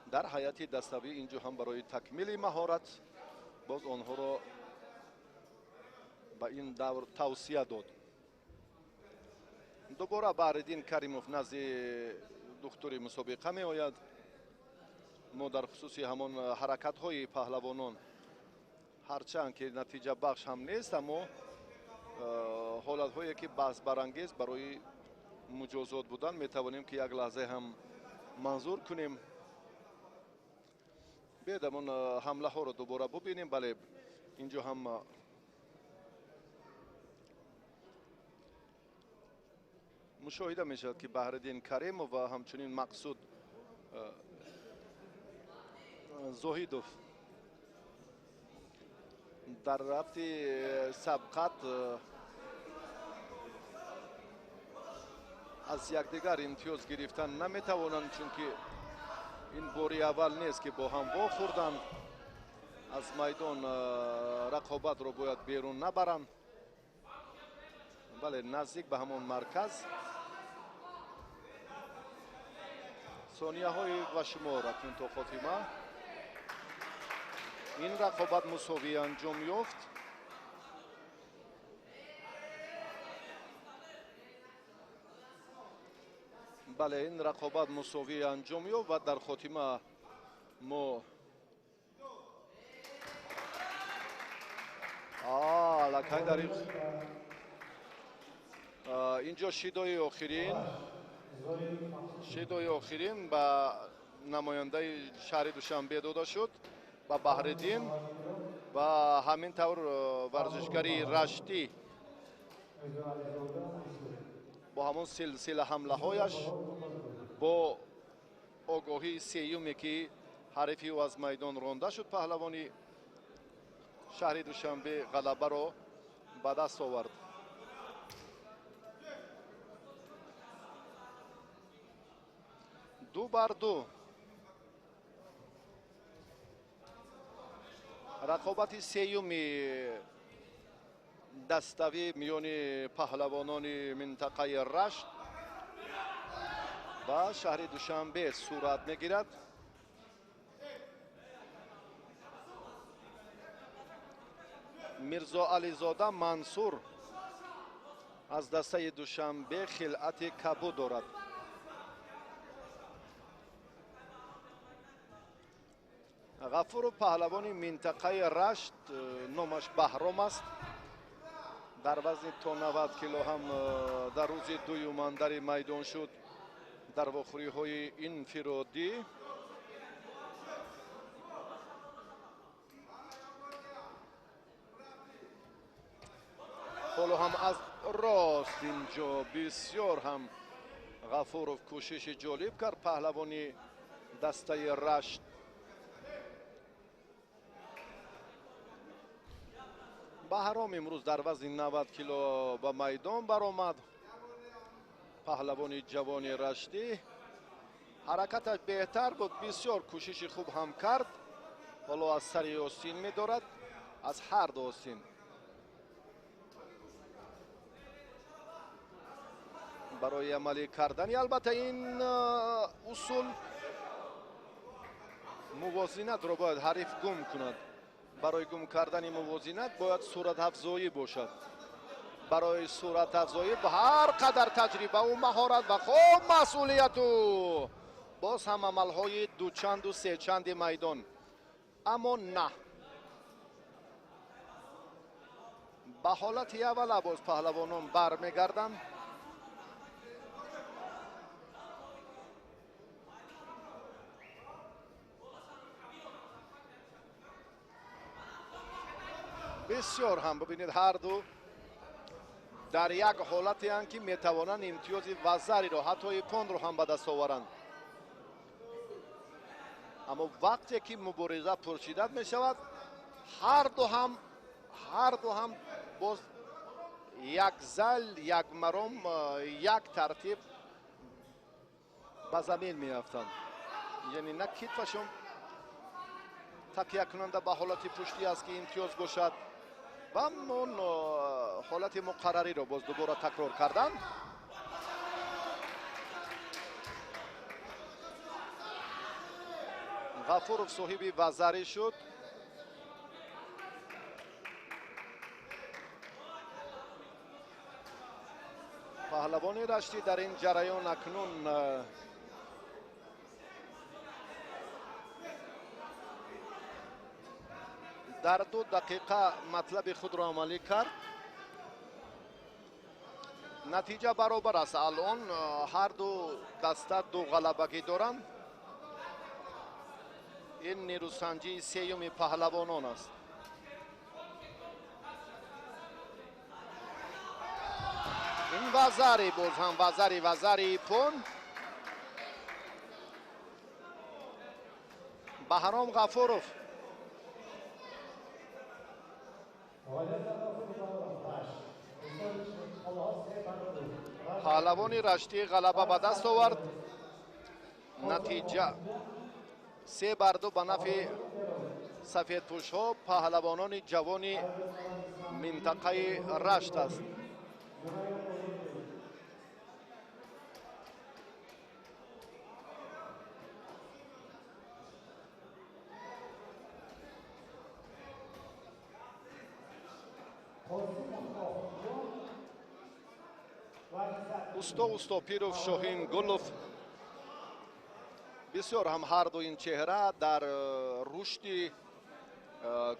дар ҳайати даставӣ инҷо ҳам барои такмили маҳорат боз онҳоро ба ин давр тавсия дод. Дубора Баҳриддин Каримов назди духтури мусобиқа меояд. Мо дар хусуси ҳамон ҳаракатҳои паҳлавонон ҳарчанд ки натиҷабахш ҳам нест, аммо ҳолатҳое ки баҳсбарангез барои муҷозот будан метавонем ки як лаҳза ҳам манзур кунем. Биёед ҳамон ҳамлаҳоро дубора бубинем. Бале, инҷо ҳам мушоҳида мешавад ки Баҳриддин Каримов ва ҳамчунин Мақсуд Зоҳидов дар рафти сабқат аз якдигар имтиёз гирифтан наметавонанд, чунки ин бори аввал нест ки бо ҳам вохӯрданд. Аз майдон рақобатро бояд берун набаранд. Бале, наздик ба ҳамон марказ сонияҳои ба шумор акнун то хотима. Ин рақобат мусовӣ анҷом ёфт. Бале, ин рақобат мусовӣ анҷом ёфт ва дар хотима мо аллакай дар инҷо шидои охирин ба намояндаи шаҳри Душанбе дода шуд, ба Баҳриддин, ва ҳамин тавр варзишгари Раштӣ бо ҳамон силсила ҳамлаҳояш бо огоҳии сеюме ки ҳарифи ӯ аз майдон ронда шуд, паҳлавони шаҳри Душанбе ғалабаро ба даст овард. 2-2. Рақобати сеюми даставӣ миёни паҳлавонони минтақаи Рашт ва шаҳри Душанбе сурат мегирад. Мирзо Ализода Мансур аз дастаи Душанбе хилъати кабуд дорад. Ғафуров паҳлавони минтақаи Рашт, номаш Баҳром аст. Дар вазни то 90 кило ҳам дар рӯзи дуюм андари майдон шуд дар вохӯриҳои инфиродӣ. Ҳоло ҳам аз рост инҷо бисёр ҳам Ғафуров кӯшиши ҷолиб кард паҳлавони дастаи Рашт. Баҳром имрӯз дар вазни 90 кило ба майдон баромад. Паҳлавони ҷавони раштӣ ҳаракаташ беҳтар буд, бисёр кӯшиши хуб ҳам кард. Ҳоло аз сари остин медорад, аз ҳар ду остин. Барои амалӣ кардани албатта ин усул мувозинатро бояд ҳариф гум кунад. Барои гум кардани мувозинат бояд суратафзоӣ бошад. Барои суратафзоӣ ҳар қадар таҷрибаву маҳорат ва хуб масъулияту боз ҳам амалҳои дучанду сечанди майдон. Аммо на, ба ҳолати аввала боз паҳлавонон бармегарданд. Бисёр ҳам бибинед, ҳар ду дар як ҳолатеанд ки метавонанд имтиёзи вазариро, ҳатто ипонро ҳам ба даст оваранд. Аммо вақте ки мубориза пуршиддат мешавад, ҳар ду ҳам боз як зал, як маром, як тартиб ба замин меафтанд. Яъне на китфашон такякунанда ба ҳолати пуштӣ аст ки имтиёз бошад, ва он ҳолати муқаррариро боз дубора такрор карданд. Ғафуров соҳиби вазарӣ шуд. Паҳлавони раштӣ дар ин ҷараён акнун дар 2 дақиқа матлаби худро амалӣ кард. Натиҷа баробар аст. Алон ҳар ду даста 2 ғалабагӣ доранд. Ин нерӯсанҷии сеюми паҳлавонон аст. Ин вазари боз ҳам вазари ипон. Баҳром Ғафуров паҳлавони раштӣ ғалаба ба даст овард. Натиҷа 3-2 ба нафъи сафедпӯшҳо, паҳлавонони ҷавони минтақаи Рашт аст. Усто Устопиров, Шоҳин Гулов, бисёр ҳам ҳар ду ин чеҳра дар рушди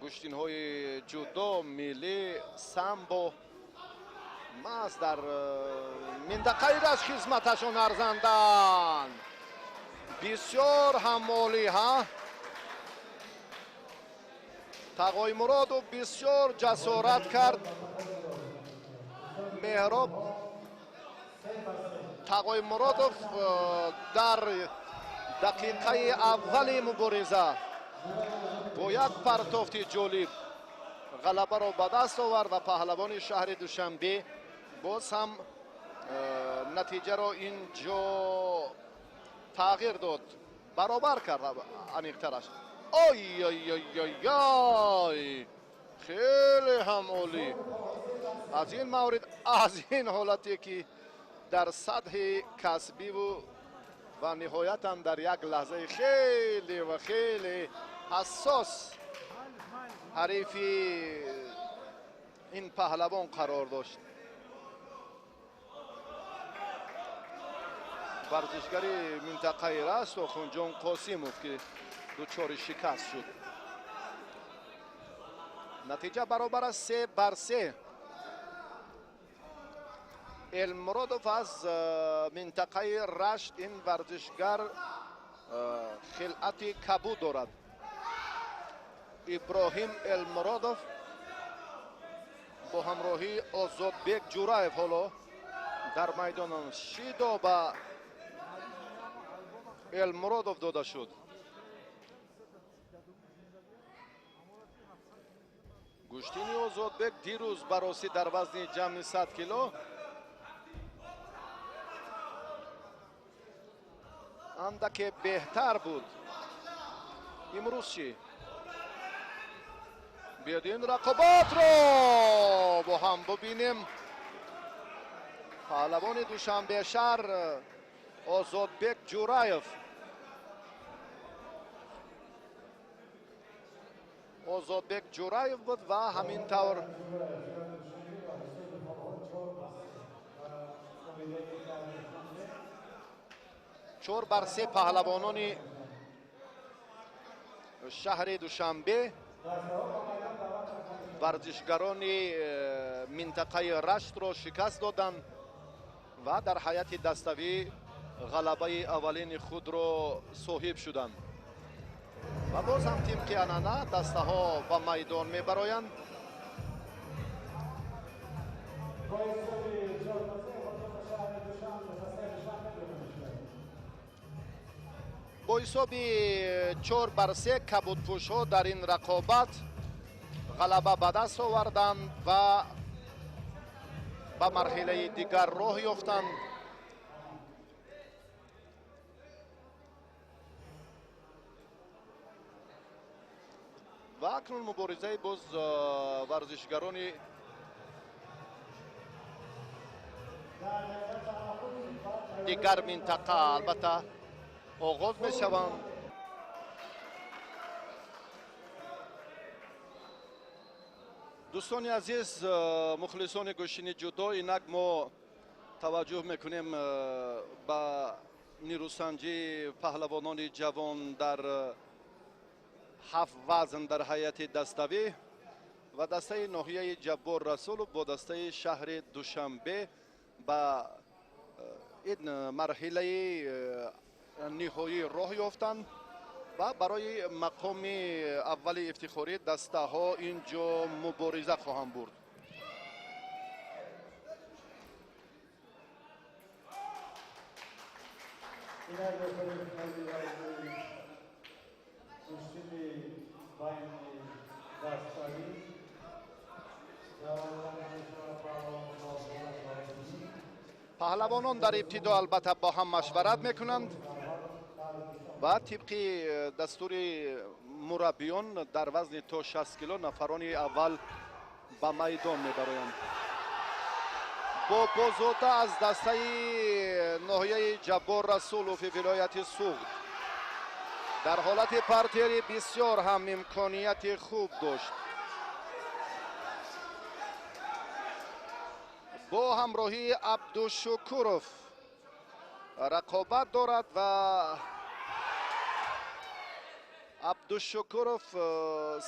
гӯштинҳои ҷудо, миллӣ, самбо маҳз дар минтақаи Рашт хизматашон арзанданд. Бисёр ҳам олӣ, ҳа? Тағоймуродов бисёр ҷасорат кард. Меҳроб Тағоймуродов дар дақиқаи аввали мубориза бо як партофти ҷолиб ғалабаро ба даст овард ва паҳлавони шаҳри Душанбе боз ҳам натиҷаро ин ҷо тағйир дод, баробар кард аниқтараш. Ой ой ой ой ой, хеле ҳам олӣ. Аз ин маврид, аз ин ҳолате ки дар сатҳи касбиву ва ниҳоятан дар як лаҳзаи хеле ва хеле ҳассос ҳарифи ин паҳлавон қарор дошт. Варзишгари минтақаи Рашт Охунҷон Қосимов, ки Дучори шикаст шуд. Натиҷа баробар аст 3-3. Элмуродов аз минтақаи Рашт, ин варзишгар хилъати кабуд дорад. Иброҳим Элмуродов бо ҳамроҳии Озодбек Ҷураев ҳоло дар майдонанд. Шидо ба Элмуродов дода шуд. Гӯштини Озодбек дирӯз баросӣ дар вазни ҷамъи 100 кило андаке беҳтар буд. Имрӯз чӣ? Биёд ин рақобатро бо ҳам бубинем. Паҳлавони Душанбешаҳр Озодбек Ҷураев. Озодбек Ҷураев буд ва ҳамин тавр 4-3 паҳлавонони шаҳри Душанбе варзишгарони минтақаи Раштро шикаст доданд ва дар ҳайати даставӣ ғалабаи аввалини худро соҳиб шуданд. Ва боз ҳам тибқи анъана дастаҳо ба майдон мебароянд. Бо ҳисоби 4-3 кабудпӯшҳо дар ин рақобат ғалаба ба даст оварданд ва ба марҳилаи дигар роҳ ёфтанд. Ва акнун муборизаи боз варзишгарони дигар минтақа албатта оғоз мешаванд. Дӯстони азиз, мухлисони гӯштини ҷудо, инак мо таваҷҷӯҳ мекунем ба нирӯсанҷии паҳлавонони ҷавон дар 7 вазн дар ҳайати даставӣ ва дастаи ноҳияи Ҷаббор Расулов бо дастаи шаҳри Душанбе ба ин марҳилаи ниҳоӣ роҳ ёфтанд ва барои мақоми аввали ифтихорӣ дастаҳо ин ҷо мубориза хоҳанд бурд. Паҳлавонон дар ибтидо албатта бо ҳам машварат мекунанд ва тибқи дастури мураббиён дар вазни то 60 кило нафарони аввал ба майдон мебароянд. Бобозода аз дастаи ноҳияи Ҷаббор Расулови вилояти Суғд дар ҳолати партери бисёр ҳам имконияти хуб дошт. Бо ҳамроҳии Абдушукуров рақобат дорад ва Абдушукуров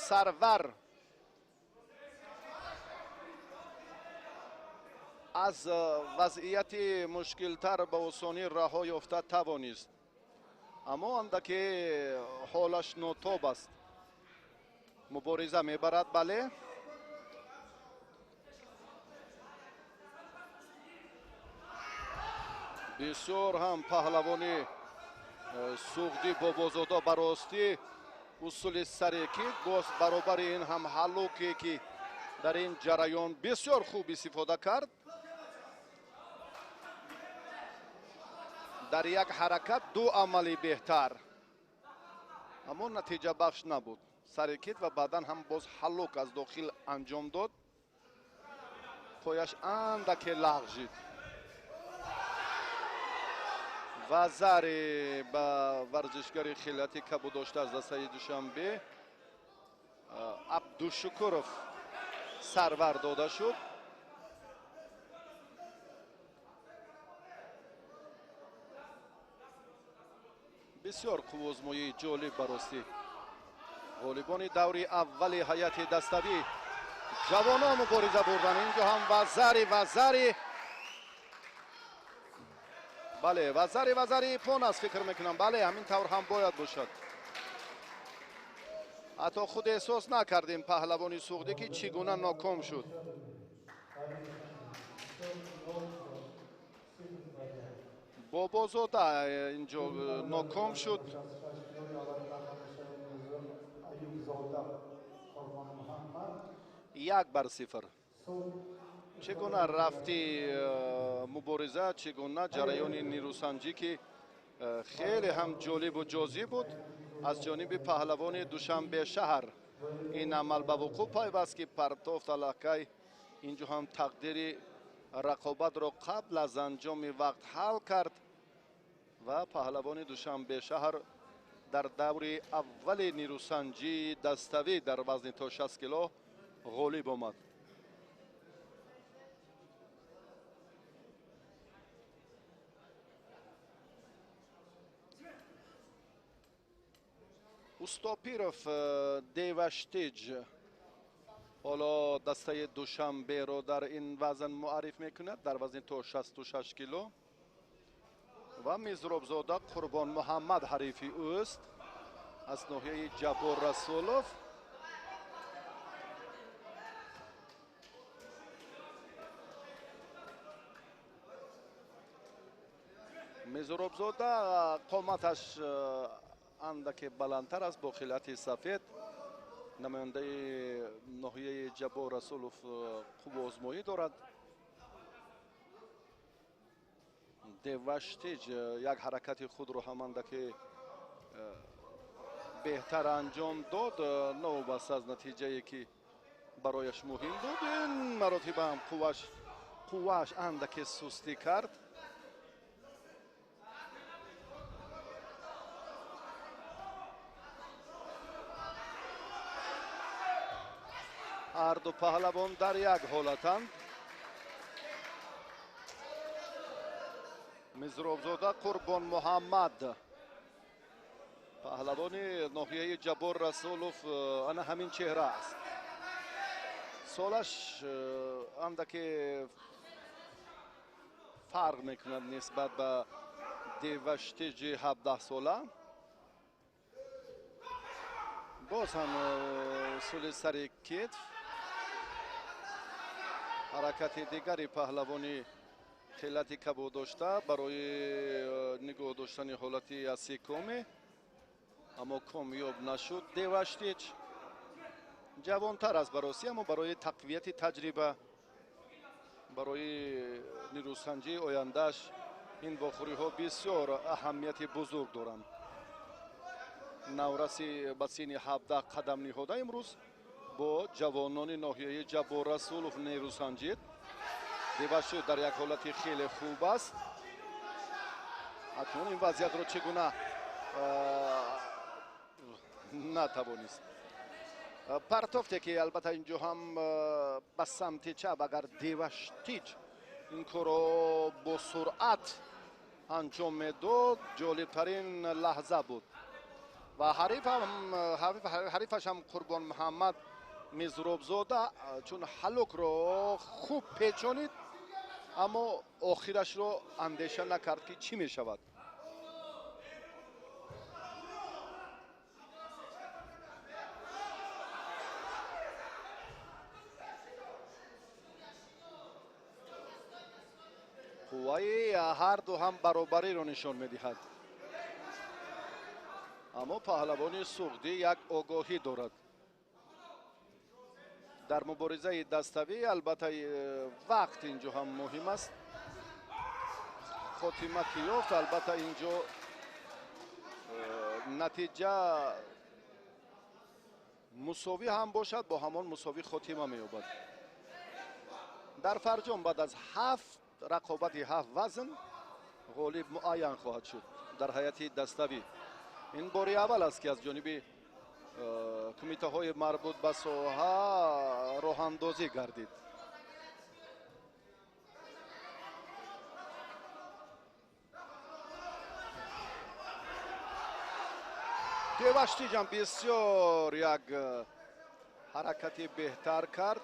Сарвар аз вазъияти мушкилтар ба осонӣ раҳо ёфта тавонист, аммо андаке ҳолаш нотоб аст. Мубориза мебарад, бале. Бисёр ҳам паҳлавони Суғдӣ Бобозода ба ростӣ усули сарекӣ боз баробари ин ҳам ҳаллуке ки дар ин ҷараён бисёр хуб истифода кард. Дар як ҳаракат ду амали беҳтар, аммо натиҷабахш набуд. Сарекит ва баъдан ҳам боз ҳаллук аз дохил анҷом дод. Пояш андаке лағжид ва заре ба варзишгари хилати кабудошта аз дастаи Душанбе Абдушукуров Сарвар дода шуд. Бисёр қуввозмоии ҷолиб баростӣ. Ғолибони даври аввали ҳайати даставӣ ҷавонон мубориза бурданд. Инҷо ҳам вазари вазари, бале, вазари вазари ипон аст, фикр мекунам. Бале, ҳамин тавр ҳам бояд бошад. Ҳатто худ эҳсос накардем паҳлавони суғдӣ ки чӣ гуна ноком шуд. Бобозода инҷо ноком шуд. 1-0. Чӣ гуна рафти мубориза, чӣ гуна ҷараёни нерӯсанҷӣ ки хеле ҳам ҷолибу ҷозиб буд аз ҷониби паҳлавони Душанбе шаҳр. Ин амал ба вуқӯъ пайваст ки партофт аллакай инҷо ҳам тақдири рақобатро қабл аз анҷоми вақт ҳал кард ва паҳлавони Душанбе шаҳр дар даври аввали нерӯсанҷии даставӣ дар вазни то 60 кило ғолиб омад. Устопиров Деваштиҷ ҳоло дастаи Душанберо дар ин вазн муарриф мекунад, дар вазни то 66 кило ва Мизробзода Қурбон Муҳаммад ҳарифи ӯст аз ноҳияи Ҷаббор Расулов. Мизробзода қоматаш андаке баландтар аст бо хилати сафед. Намояндаи ноҳияи Ҷаббор Расулов қувваозмоӣ дорад. Деваштиҷ як ҳаракати худро ҳам андаке беҳтар анҷом дод, новобаста аз натиҷае ки барояш муҳим буд. Ин маротиба ҳам қуввааш андаке сустӣ кард. Ҳарду паҳлавон дар як ҳолатанд. Мизробзода Қурбон Муҳаммад паҳлавони ноҳияи Ҷаббор Расулов ана ҳамин чеҳра аст. Солаш андаке фарқ мекунад нисбат ба Деваштиҷи 17-сола. Боз ҳам усули сари кетф, ҳаракати дигари паҳлавони хелати кабуд дошта барои нигоҳ доштани ҳолати асикоме, аммо комёб нашуд. Деваштиҷ ҷавонтар аст баросӣ, аммо барои тақвияти таҷриба, барои нерӯсанҷии ояндааш ин вохӯриҳо бисёр аҳамияти бузург доранд. Навраси ба синни 17 қадам ниҳода имрӯз бо ҷавонони ноҳияи Ҷаббор Расулов нерӯсанҷид. Деваштиҷ дар як ҳолати хеле хуб аст. Акнун ин вазъиятро чӣ гуна натавонист. Партофте ки албатта инҷо ҳам ба самти чап, агар Деваштиҷ ин корро бо суръат анҷом медод, ҷолибтарин лаҳза буд. Ва ҳарифаш ҳам Қурбон Муҳаммад Мизробзода чун ҳалукро хуб печонид, аммо охирашро андеша накард ки чӣ мешавад. Қувваи ҳарду ҳам баробариро нишон медиҳад, аммо паҳлавони суғдӣ як огоҳӣ дорад. Дар муборизаи даставӣ албатта вақт инҷо ҳам муҳим аст. Хотима ки ёфт, албатта инҷо натиҷа мусовӣ ҳам бошад, бо ҳамон мусовӣ хотима меёбад. Дар фарҷом баъд аз 7 рақобати 7 вазн ғолиб муайян хоҳад шуд дар ҳайати даставӣ. Ин бори аввал аст ки аз ҷониби кумитаҳои марбут ба соҳа роҳандозӣ гардид. Деваштиҷ ҳам бисёр як ҳаракати беҳтар кард.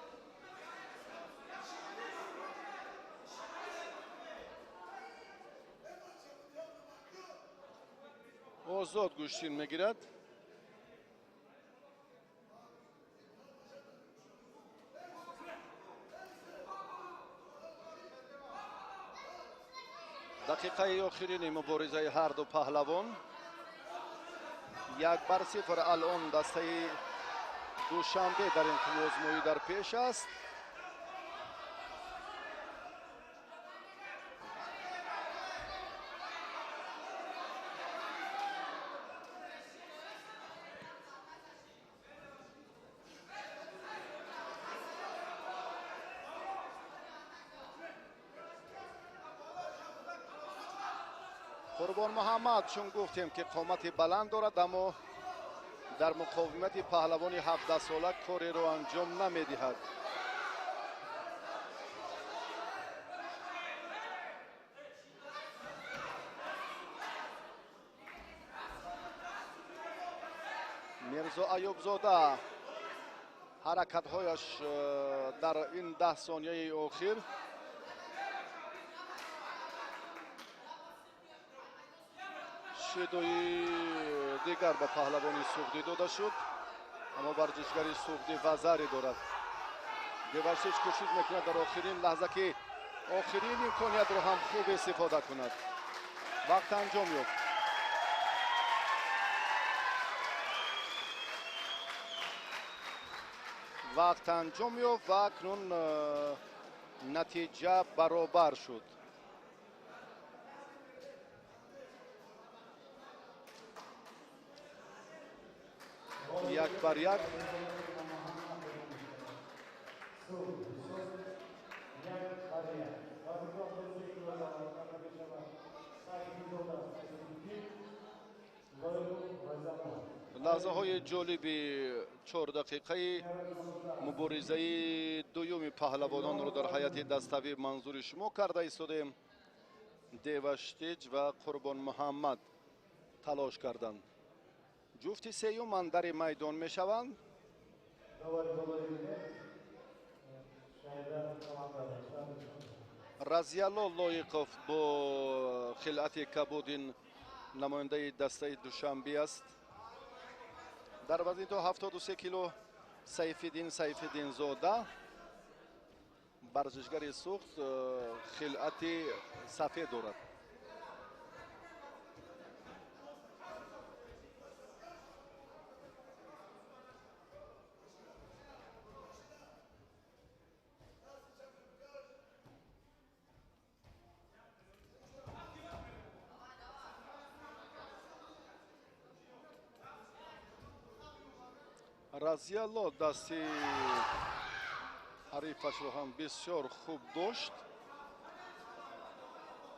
Озод гӯштин мегирад. Дақиқаи охирини муборизаи ҳарду паҳлавон. 1-0 алон дастаи Душанбе дар ин қувваозмоӣ дар пеш аст. Қурбон Муҳаммад чун гуфтем ки қомати баланд дорад, аммо дар муқовимати паҳлавони 17-сола кореро анҷом намедиҳад. Мирзо Аюбзода ҳаракатҳояш дар ин 10 сонияи охир шидои дигар ба паҳлавони суғдӣ дода шуд, аммо варзишгари суғдӣ вазаре дорад. Деваштич кӯшиш мекунад дар охирин лаҳза ки охирин имкониятро ҳам хуб истифода кунад. Вақт анҷом ёфт. Вақт анҷом ёфт ва акнун натиҷа баробар шуд. 1-1. Лаҳзаҳои ҷолиби 4 дақиқаи муборизаи дуюми паҳлавононро дар ҳайати даставӣ манзури шумо карда истодаем. Деваштиҷ ва Қурбон Муҳаммад талош карданд. Ҷуфти сеюм андари майдон мешаванд. Разиялло Лоиқов бо хилъати кабудин намояндаи дастаи Душанбе аст. Дар вазни то 73 кило Сайфиддин Сайфиддинзода, варзишгари Суғд, хилъати сафед дорад. Разиялло дасти ҳарифашро ҳам бисёр хуб дошт,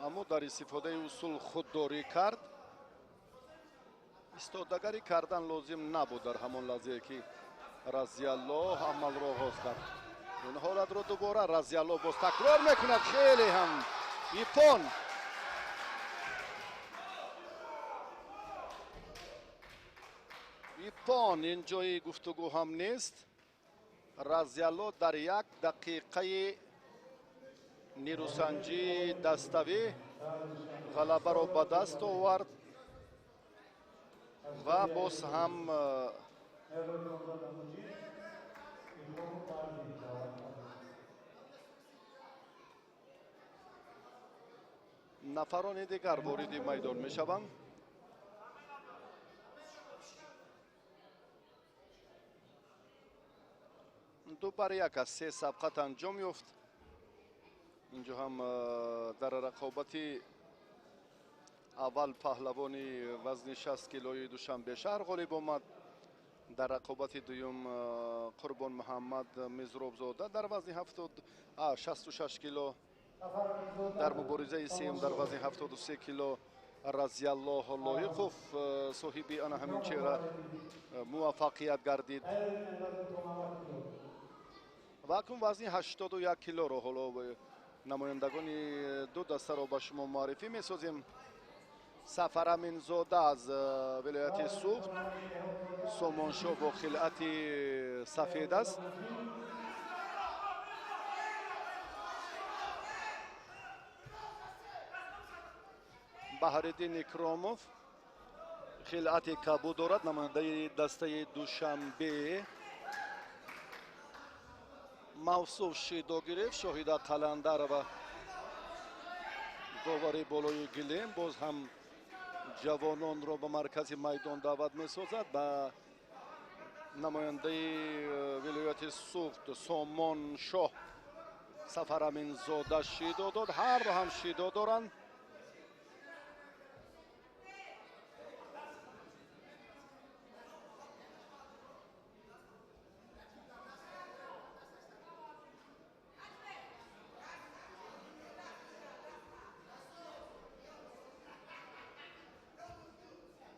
аммо дар истифодаи усул худдорӣ кард. Истодагарӣ кардан лозим набуд дар ҳамон лаҳзае ки Разиялло амалро оғоз кард. Ин ҳолатро дубора Разиялло боз такрор мекунад. Хеле ҳам ипон. Ипон, ин ҷои гуфтугӯ ҳам нест. Разиялло дар 1 дақиқаи нерӯсанҷии даставӣ ғалабаро ба даст овард ва боз ҳам нафарони дигар вориди майдон мешаванд. 2-1 аз 3 сабқат анҷом ёфт. Инҷо ҳам дар рақобати аввал паҳлавони вазни 60 килои Душанбе шаҳр ғолиб омад. Дар рақобати дуюм Қурбон Муҳаммад Мизробзода дар вазни 66 кило. Дар муборизаи сеюм дар вазни 73 кило Разиялло Лоиқов соҳиби ана ҳамин чеҳра муваффақият гардид. Ва акнун вазни 81 килоро ҳоло намояндагони ду дастаро ба шумо муаррифӣ месозем. Сафараминзода аз вилояти Суғд, Сомоншоҳ бо хилъати сафед аст. Баҳриддин Икромов хилъати кабуд дорад, намояндаи дастаи Душанбе. Мавсуф шидо гирифт, Шоҳида Қаландарова довари болои гилем боз ҳам ҷавононро ба маркази майдон даъват месозад. Ба намояндаи вилояти Суғд Сомоншоҳ Сафараминзода шидо дод. Ҳар ду ҳам шидо доранд.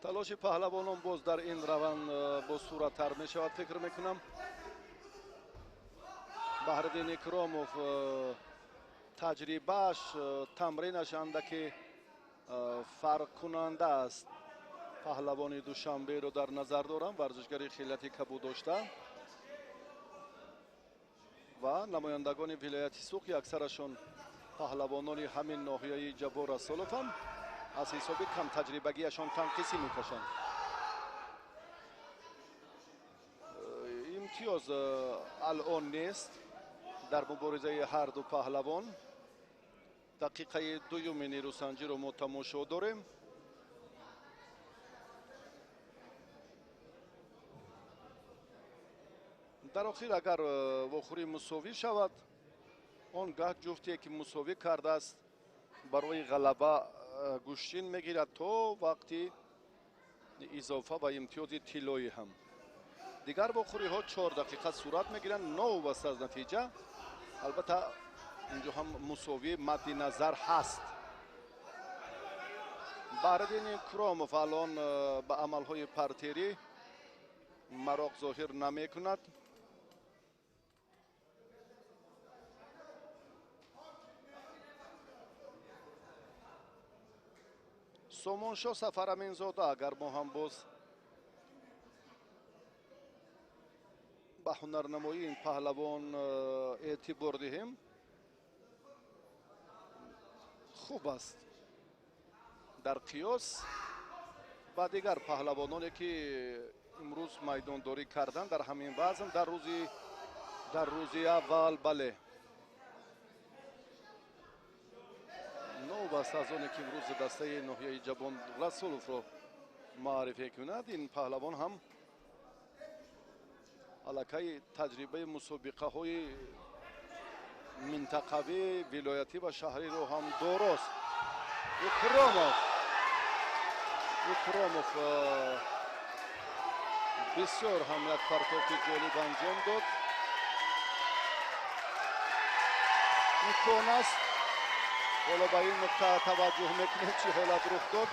Талоши паҳлавонон боз дар ин раванд босураттар мешавад, фикр мекунам. Баҳриддин Икромов таҷрибааш, тамринаш андаке фарқкунанда аст. Паҳлавони Душанберо дар назар дорам, варзишгари хилати кабуд дошта ва намояндагони вилояти Суғд, ки аксарашон паҳлавонони ҳамин ноҳияи Ҷаббор Расулованд, аз ҳисоби камтаҷрибагиашон танқисӣ мекашанд. Имтиёз алон нест дар муборизаи ҳар ду паҳлавон. Дақиқаи дуюми нерӯсанҷиро мо тамошо дорем. Дар охир агар вохӯрӣ мусовӣ шавад, он гаҳ ҷуфте ки мусовӣ кардааст барои ғалаба гӯштин мегирад то вақти изофа ва имтиёзи тиллоӣ ҳам. Дигар вохӯриҳо 4 дақиқа сурат мегиранд, новобаста аз натиҷа. Албатта инҷо ҳам мусовӣ мадди назар ҳаст. Баҳриддин Икромов алон ба амалҳои партерӣ мароқ зоҳир намекунад. Сомоншоҳ Сафараминзода агар мо ҳам боз ба ҳунарнамоии ин паҳлавон эътибор диҳем, хуб аст дар қиёс ба дигар паҳлавононе ки имрӯз майдондорӣ карданд дар ҳамин вазн дар рӯзи аввал. Бале, новобаста аз оне ки имрӯз дастаи ноҳияи Ҷаббор Расуловро маърифӣ кунад, ин паҳлавон ҳам аллакай таҷрибаи мусобиқаҳои минтақавӣ, вилоятӣ ва шаҳриро ҳам дорост. Икромов бисёр ҳам як партофи ҷолиб анҷом дод. Имкон аст ҳоло ба ин нуқта таваҷҷӯҳ мекунем, чӣ ҳолат рух дод.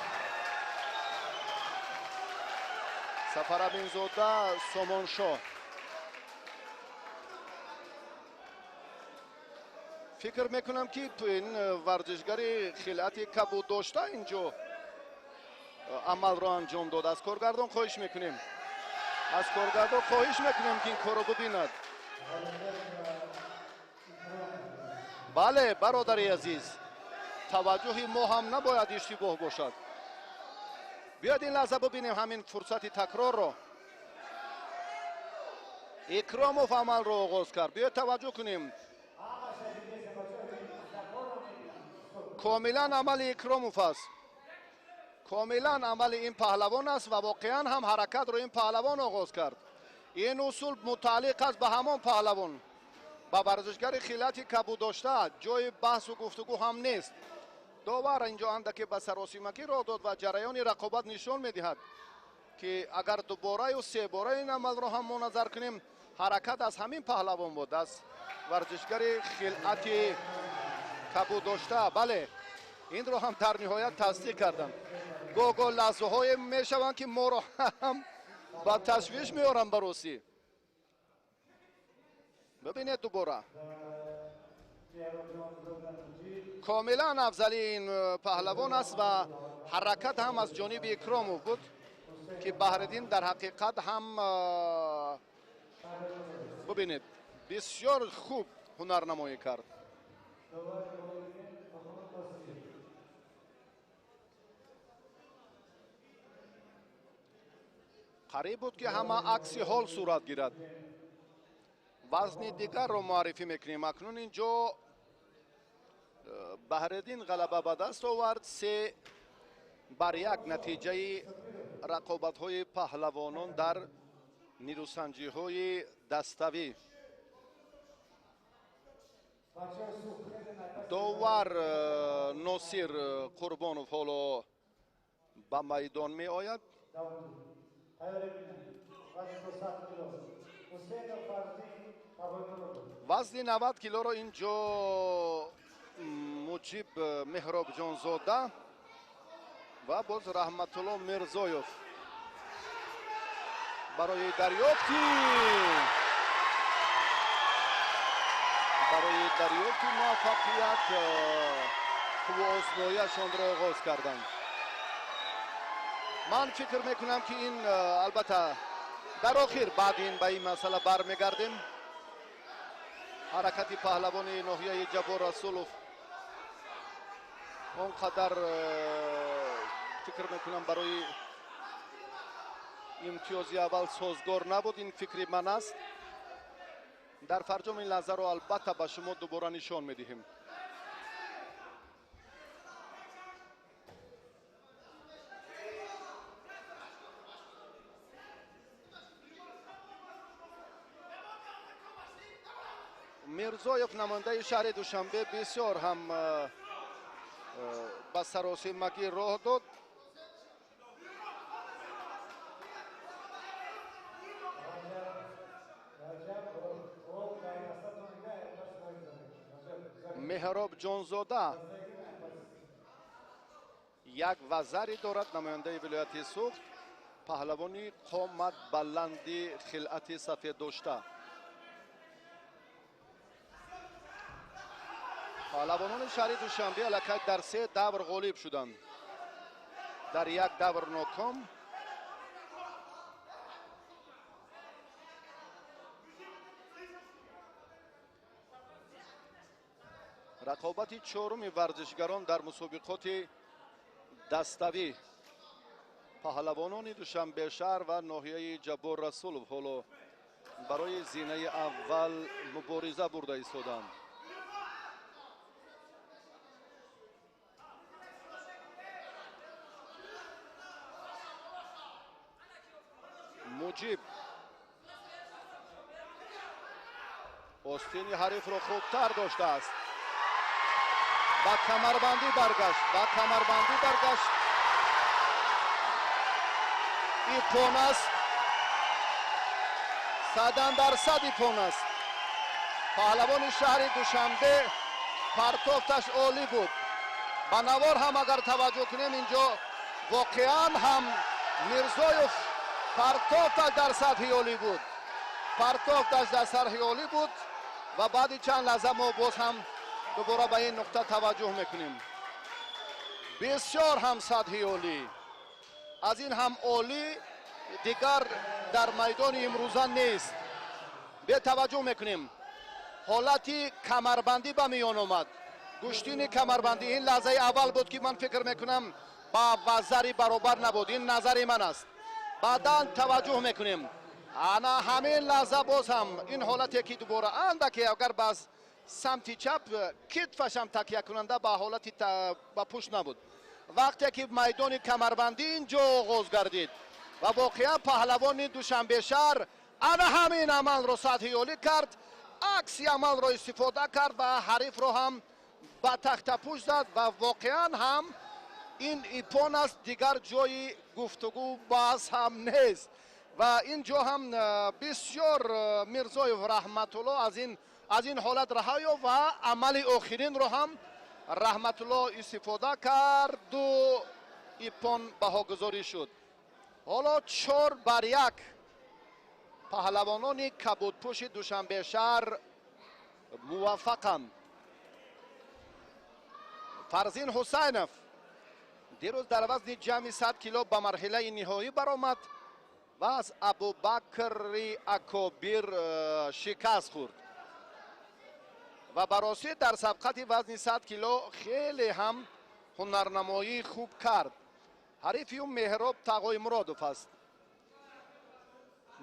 Сафараминзода Сомоншоҳ. Фикр мекунам ки ин варзишгари хилъати кабуд дошта инҷо амалро анҷом дод. Аз коргардон хоҳиш мекунем, ки ин корро бибинад. Бале, бародари азиз, таваҷҷӯҳи мо ҳам набояд иштибоҳ бошад. Биёед ин лаҳза бибинем ҳамин фурсати такрорро. Икромов амалро оғоз кард. Биёед таваҷҷӯҳ кунем. Комилан амали Икромов аст. Комилан амали ин паҳлавон аст ва воқеан ҳам ҳаракатро ин паҳлавон оғоз кард. Ин усул мутааллиқ аст ба ҳамон паҳлавон, ба варзишгари хилати кабуд дошта. Ҷои баҳсу гуфтугӯ ҳам нест. Довар инҷо андаке ба саросимагӣ роҳ дод ва ҷараёни рақобат нишон медиҳад ки агар дубораю себора ин амалро ҳам мо назар кунем, ҳаракат аз ҳамин паҳлавон буд, аз варзишгари хилати кабуд дошта. Бале, инро ҳам дар ниҳоят тасдиқ карданд. Гоҳ-гоҳ лаҳзаҳое мешаванд ки моро ҳам ба ташвиш меоранд ба ростӣ. Бибинед дубора. Комилан афзали ин паҳлавон аст ва ҳаракат ҳам аз ҷониби Икромов буд, ки Баҳриддин дар ҳақиқат ҳам бубинед, бисёр хуб ҳунарнамоӣ кард. Қариб буд, ки ҳама акси ҳол сурат гирад. Вазни дигарро муаррифӣ мекунем. Акнун ин ҷо Баҳриддин ғалаба ба даст овард. 3-1 натиҷаи рақобатҳои паҳлавонон дар нирӯсанҷиҳои даставӣ. Довар Носир Қурбонов ҳоло ба майдон меояд. Вазни 90 килоро ин ҷо Муҷиб Меҳробҷонзода ва боз Раҳматулло Мирзоев барои дарёфти муваффақият қувваозмоияшонро оғоз карданд. Ман фикр мекунам, ки ин албатта дар охир баъд ин ба ин масъала бармегардем. Ҳаракати паҳлавони ноҳияи Ҷаббор Расулов он қадар фикр мекунам барои имтиёзи аввал созгор набуд. Ин фикри ман аст. Дар фарҷом ин лаҳзаро албатта ба шумо дубора нишон медиҳем. Мирзоев, намояндаи шаҳри Душанбе, бисёр ҳам ба саросимагӣ роҳ дод. Меҳроб Ҷонзода як вазаре дорад, намояндаи вилояти Суғд, паҳлавони қомат баланди хилъати сафед дошта. Паҳлавонони шаҳри Душанбе аллакай дар 3 давр ғолиб шуданд. Дар як давр ноком. Рақобати чоруми варзишгарон дар мусобиқоти даставӣ. Паҳлавонони Душанбешаҳр ва ноҳияи Ҷаббор Расулов ҳоло барои зинаи аввал мубориза бурда истоданд. Муҷиб остини ҳарифро хубтар доштааст. Ба камарбандӣ баргашт, ба камарбандӣ баргашт. Иппон аст, 100% иппон аст. Паҳлавони шаҳри Душанбе партофташ олӣ буд. Ба навор ҳам агар таваҷҷӯҳ кунем, инҷо воқеан ҳам Мирзоев партофташ дар сатҳи олӣ буд. Партофташ дар сатҳи олӣ буд ва баъди чанд лаҳза мо боз ҳам дубора ба ин нуқта таваҷҷӯҳ мекунем. Бисёр ҳам сатҳи олӣ, аз ин ҳам олӣ дигар дар майдони имрӯза нест. Бетаваҷҷӯҳ мекунем. Ҳолати камарбандӣ ба миён омад. Гӯштини камарбандӣ ин лаҳзаи аввал буд, ки ман фикр мекунам ба вазари баробар набуд. Ин назари ман аст. Баъдан таваҷҷӯҳ мекунем. Ана ҳамин лаҳза боз ҳам ин ҳолате, ки дубора андаке агар ба самти чап китфашам такякунанда ба ҳолати ба пушт набуд. Вақте ки майдони камарбандӣ ин ҷо оғоз гардид ва воқеан паҳлавони Душанбешаҳр ана ҳамин амалро сатҳи олӣ кард, акси амалро истифода кард ва ҳарифро ҳам ба тахтапӯш зад ва воқеан ҳам ин иппон аст, дигар ҷои гуфтугӯ баҳс ҳам нест. Ва ин ҷо ҳам бисёр Мирзоев Раҳматулло аз ин ҳолат раҳо ёфт ва амали охиринро ҳам Раҳматулло истифода карду иппон баҳогузорӣ шуд. Ҳоло 4-1 паҳлавонони кабудпӯши Душанбешаҳр муваффақанд. Фарзин Ҳусайнов дирӯз дар вазни ҷамъи 100 кило ба марҳилаи ниҳоӣ баромад ва аз Абубакри Акобир шикаст хӯрд ва баросӣ дар сабқати вазни 100 кило хеле ҳам ҳунарнамоии хуб кард. Ҳарифи ӯ Меҳроб Тағоимуродов аст,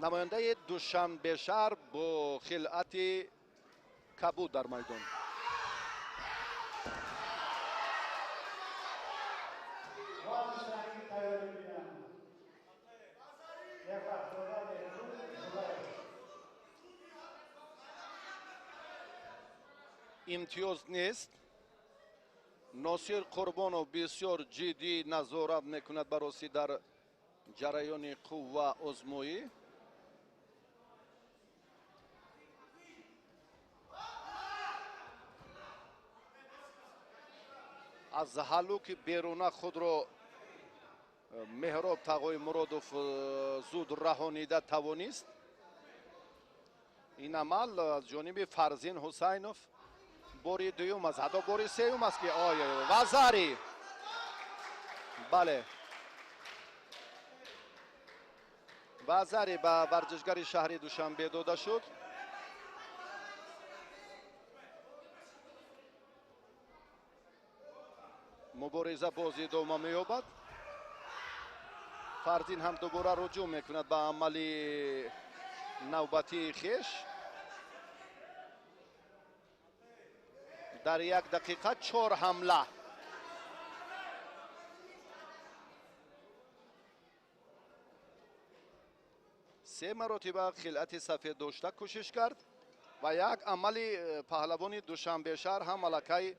намояндаи Душанбешаҳр бо хилъати кабуд дар майдон. Имтиёз нест. Носир Қурбонов бисёр ҷиддӣ назорат мекунад баросӣ дар ҷараёни қувва озмоӣ. Аз ҳалуки беруна худро Меҳроб Тағоимуродов зуд раҳонида тавонист. Ин амал аз ҷониби Фарзин Ҳусайнов бори дуюм аст, ҳатто бори сеюм аст ки ой вазари, бале, вазари ба варзишгари шаҳри Душанбе дода шуд. Мубориза боз идома меёбад. Фарзин ҳам дубора руҷӯъ мекунад ба амали навбатии хеш. Дар як дақиқа 4 ҳамла. Се маротиба хилъати сафед дошта кӯшиш кард ва як амали паҳлавони Душанбешаҳр ҳам аллакай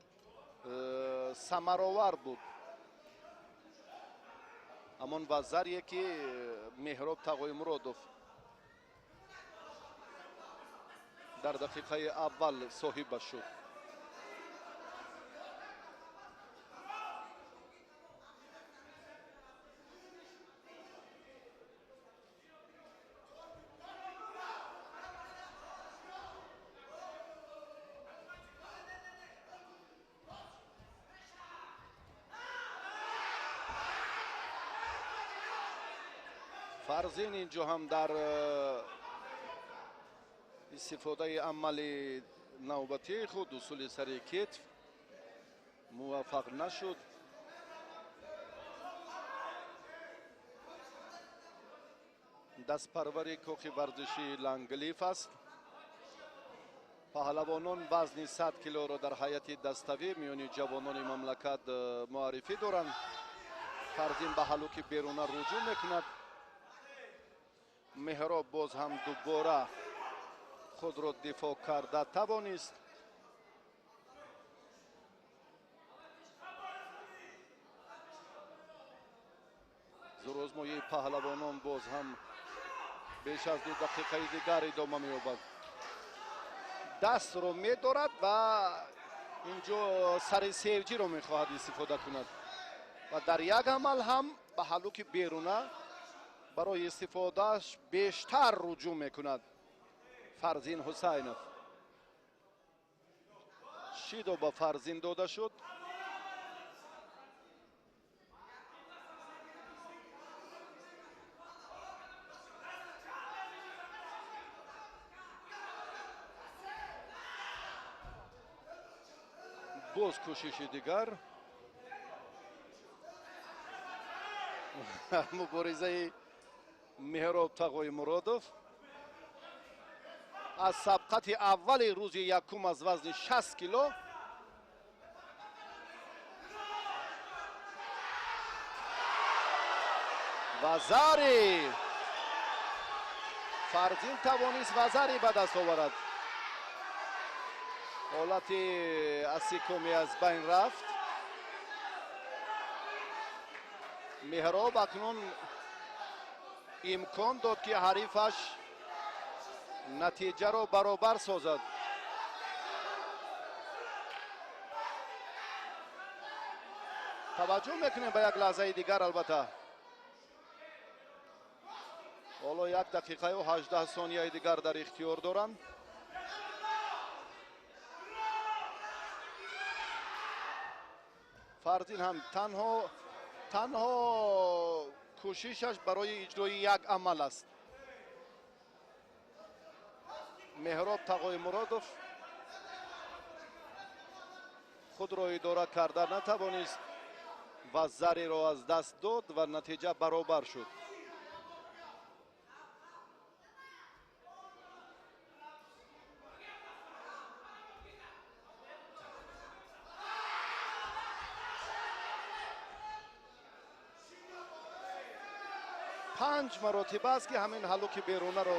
самаровар буд. Ҳамон вазарие ки Меҳроб Тағоимуродов дар дақиқаи аввал соҳиба шуд. Фарзин инҷо ҳам дар истифодаи амали навбатии худ усули сари китф муваффақ нашуд. Дастпарвари кохи варзишии Ланглиф аст. Паҳлавонон вазни 100 килоро дар ҳайати даставӣ миёни ҷавонони мамлакат муаррифӣ доранд. Фарзин ба ҳалуки беруна руҷӯъ мекунад. Меҳроб боз ҳам дубора худро дифоъ карда тавонист. Зӯрозмоии паҳлавонон боз ҳам беш аз 2 дақиқаи дигар идома меёбад. Дастро медорад ва инҷо сари севҷиро мехоҳад истифода кунад ва дар як амал ҳам ба ҳалуки беруна барои истифодааш бештар руҷӯъ мекунад Фарзин Ҳусайнов. Шидо ба Фарзин дода шуд. Боз кӯшиши дигар. Муборизаи Меҳроб Тағоимуродов аз сабқати аввали рӯзи якум аз вазни 60 кило вазари Фарзин тавонист вазари ба даст оварад. Ҳолати асикоми аз байн рафт. Меҳроб акнун имкон дод ки ҳарифаш натиҷаро баробар созад. Таваҷҷӯҳ мекунем ба як лаҳзаи дигар албатта. Ҳоло 1 дақиқаю 18 сонияи дигар дар ихтиёр доранд. Фарзин ҳам танҳо кӯшишаш барои иҷрои як амал аст. Меҳроб Тағоимуродов худро идора карда натавонист ва зареро аз даст дод ва натиҷа баробар шуд. Панҷ маротиба аст, ки ҳамин ҳалуки берунаро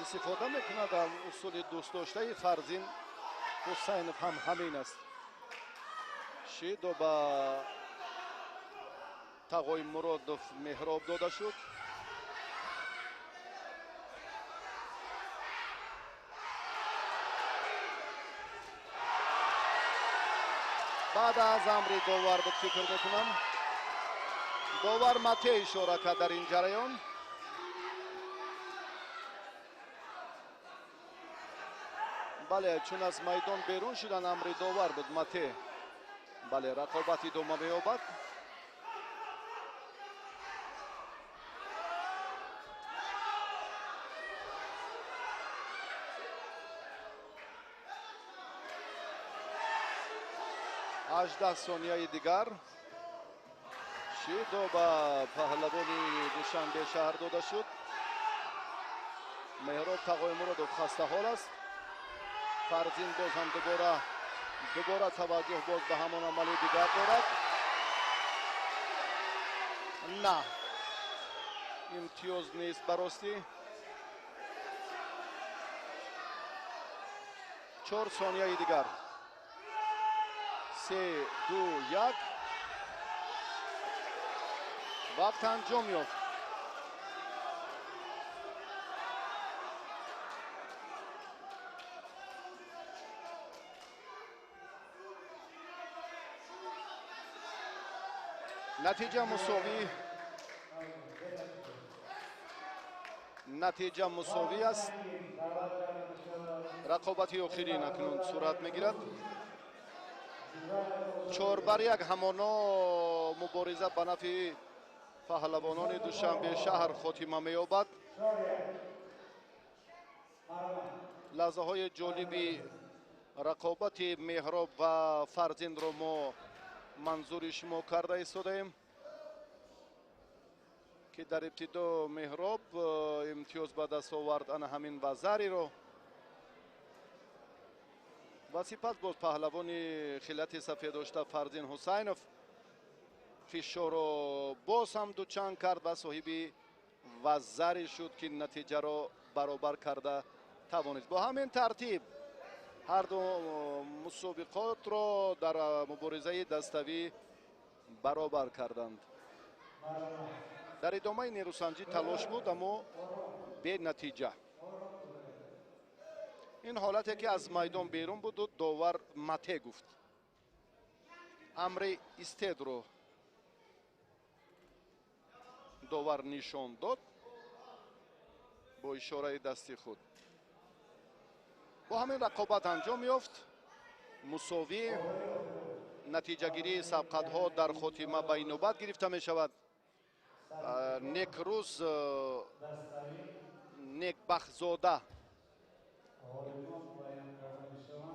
истифода мекунад. Усули дӯстдоштаи Фарзин Ҳусайнов ҳам ҳамин аст. Шидо ба Тағоимуродов меҳроб дода шуд. Баъд аз амри довар буд, фикр мекунам. Довар мате ишора кард дар ин ҷараён. Бале, чун аз майдон берун шудан амри довар буд мате. Бале, рақобат идома меёбад. 18 сонияи дигар. Шидо ба паҳлавони Душанбе шаҳр дода шуд. Меҳроб Тағоимуродов хастаҳол аст. Фарзин боз ҳам дубора таваҷҷӯҳ боз ба ҳамон амали дигар дорад. На, имтиёз нест баростӣ. 4 сонияи дигар. 3, 2, 1. Вақт анҷом ёфт. Натиҷа мусовӣ. Натиҷа мусовӣ аст. Рақобати охирин акнун сурат мегирад. 4-1 ҳамоно мубориза ба нафъи паҳлавонони Душанбе шаҳр хотима меёбад. Лаҳзаҳои ҷолиби рақобати Меҳроб ва Фарзинро мо манзури шумо карда истодаем, ки дар ибтидо Меҳроб имтиёз ба даст овард ана ҳамин вазариро ва сипас боз паҳлавони хилати сафеддошта Фарзин Ҳусайнов фишорро боз ҳам дучанд кард ва соҳиби вазаре шуд, ки натиҷаро баробар карда тавонист. Бо ҳамин тартиб ҳарду мусобиқотро дар муборизаи даставӣ баробар карданд. Дар идомаи нерӯсанҷӣ талош буд, аммо бенатиҷа. Ин ҳолате ки аз майдон берун буду довар мате гуфт. Амри истедро довар нишон дод бо ишораи дасти худ. Бо ҳамин рақобат анҷом ёфт. Мусовӣ. Натиҷагирии сабқатҳо дар хотима ба инобат гирифта мешавад. Некрӯз Некбахтзода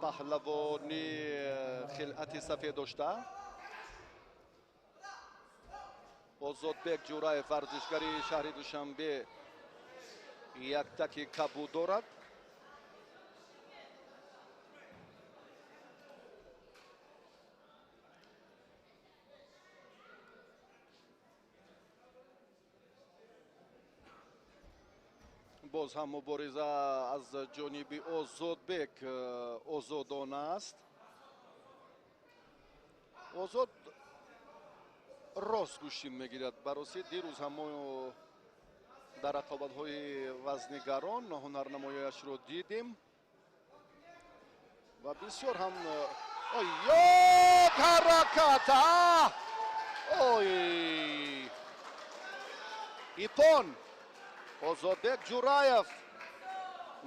паҳлавони хилъати сафед дошта, Озодбек Ҷураев варзишгари шаҳри Душанбе яктаки кабуд дорад. Боз ҳам мубориза аз ҷониби Озодбек озодона аст. Озод рост гӯштин мегирад. Барости дирӯз ҳам мо дар рақобатҳои вазнигарон ҳунарнамояшро дидем ва бисёр ҳам ой ҳаракат ой ипон. Озодбек Ҷураев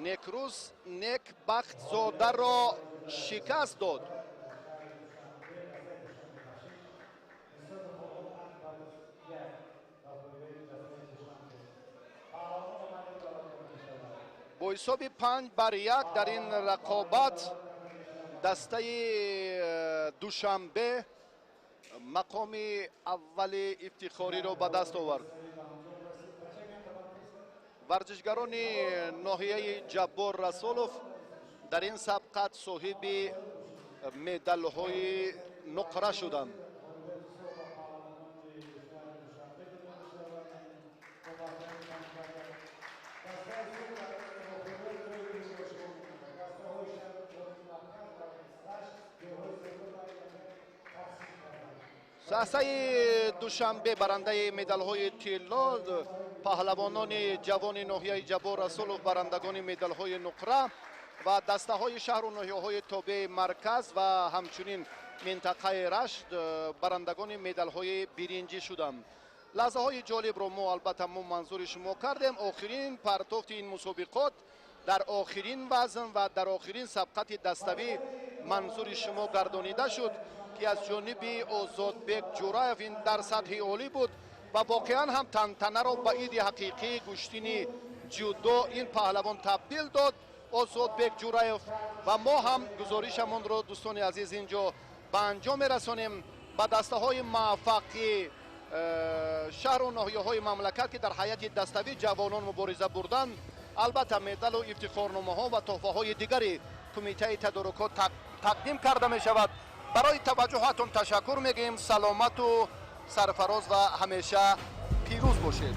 Некрӯз Некбахтзодаро шикаст дод. Ҳисоби 5-1 дар ин рақобат дастаи Душанбе мақоми аввали ифтихориро ба даст овард. Варзишгарони ноҳияи Ҷаббор Расулов дар ин сабқат соҳиби медалҳои нуқра шуданд. Дастаи Душанбе барандаи медалҳои тилло, паҳлавонони ҷавони ноҳияи Ҷаббор Расулов барандагони медалҳои нуқра ва дастаҳои шаҳру ноҳияҳои тобеи марказ ва ҳамчунин минтақаи Рашт барандагони медалҳои биринҷӣ шуданд. Лаҳзаҳои ҷолибро мо албатта мо манзури шумо кардем. Охирин партофти ин мусобиқот дар охирин вазн ва дар охирин сабқати даставӣ манзури шумо гардонида шуд, ки аз ҷониби Озодбек Ҷураев ин дар сатҳи олӣ буд ва воқеан ҳам тантанаро ба иди ҳақиқии гӯштини ҷудо ин паҳлавон табдил дод, Озодбек Ҷураев. Ва мо ҳам гузоришамонро, дӯстони азиз, ин ҷо ба анҷом мерасонем. Ба дастаҳои муваффақи шаҳру ноҳияҳои мамлакат, ки дар ҳайати даставӣ ҷавонон мубориза бурданд, албатта медалу ифтихорномаҳо ва тӯҳфаҳои дигари кумитаи тадорукот тақдим карда мешавад. Барои таваҷҷӯҳатон ташаккур мегӯем. Саломату сарфароз ва ҳамеша пирӯз бошед.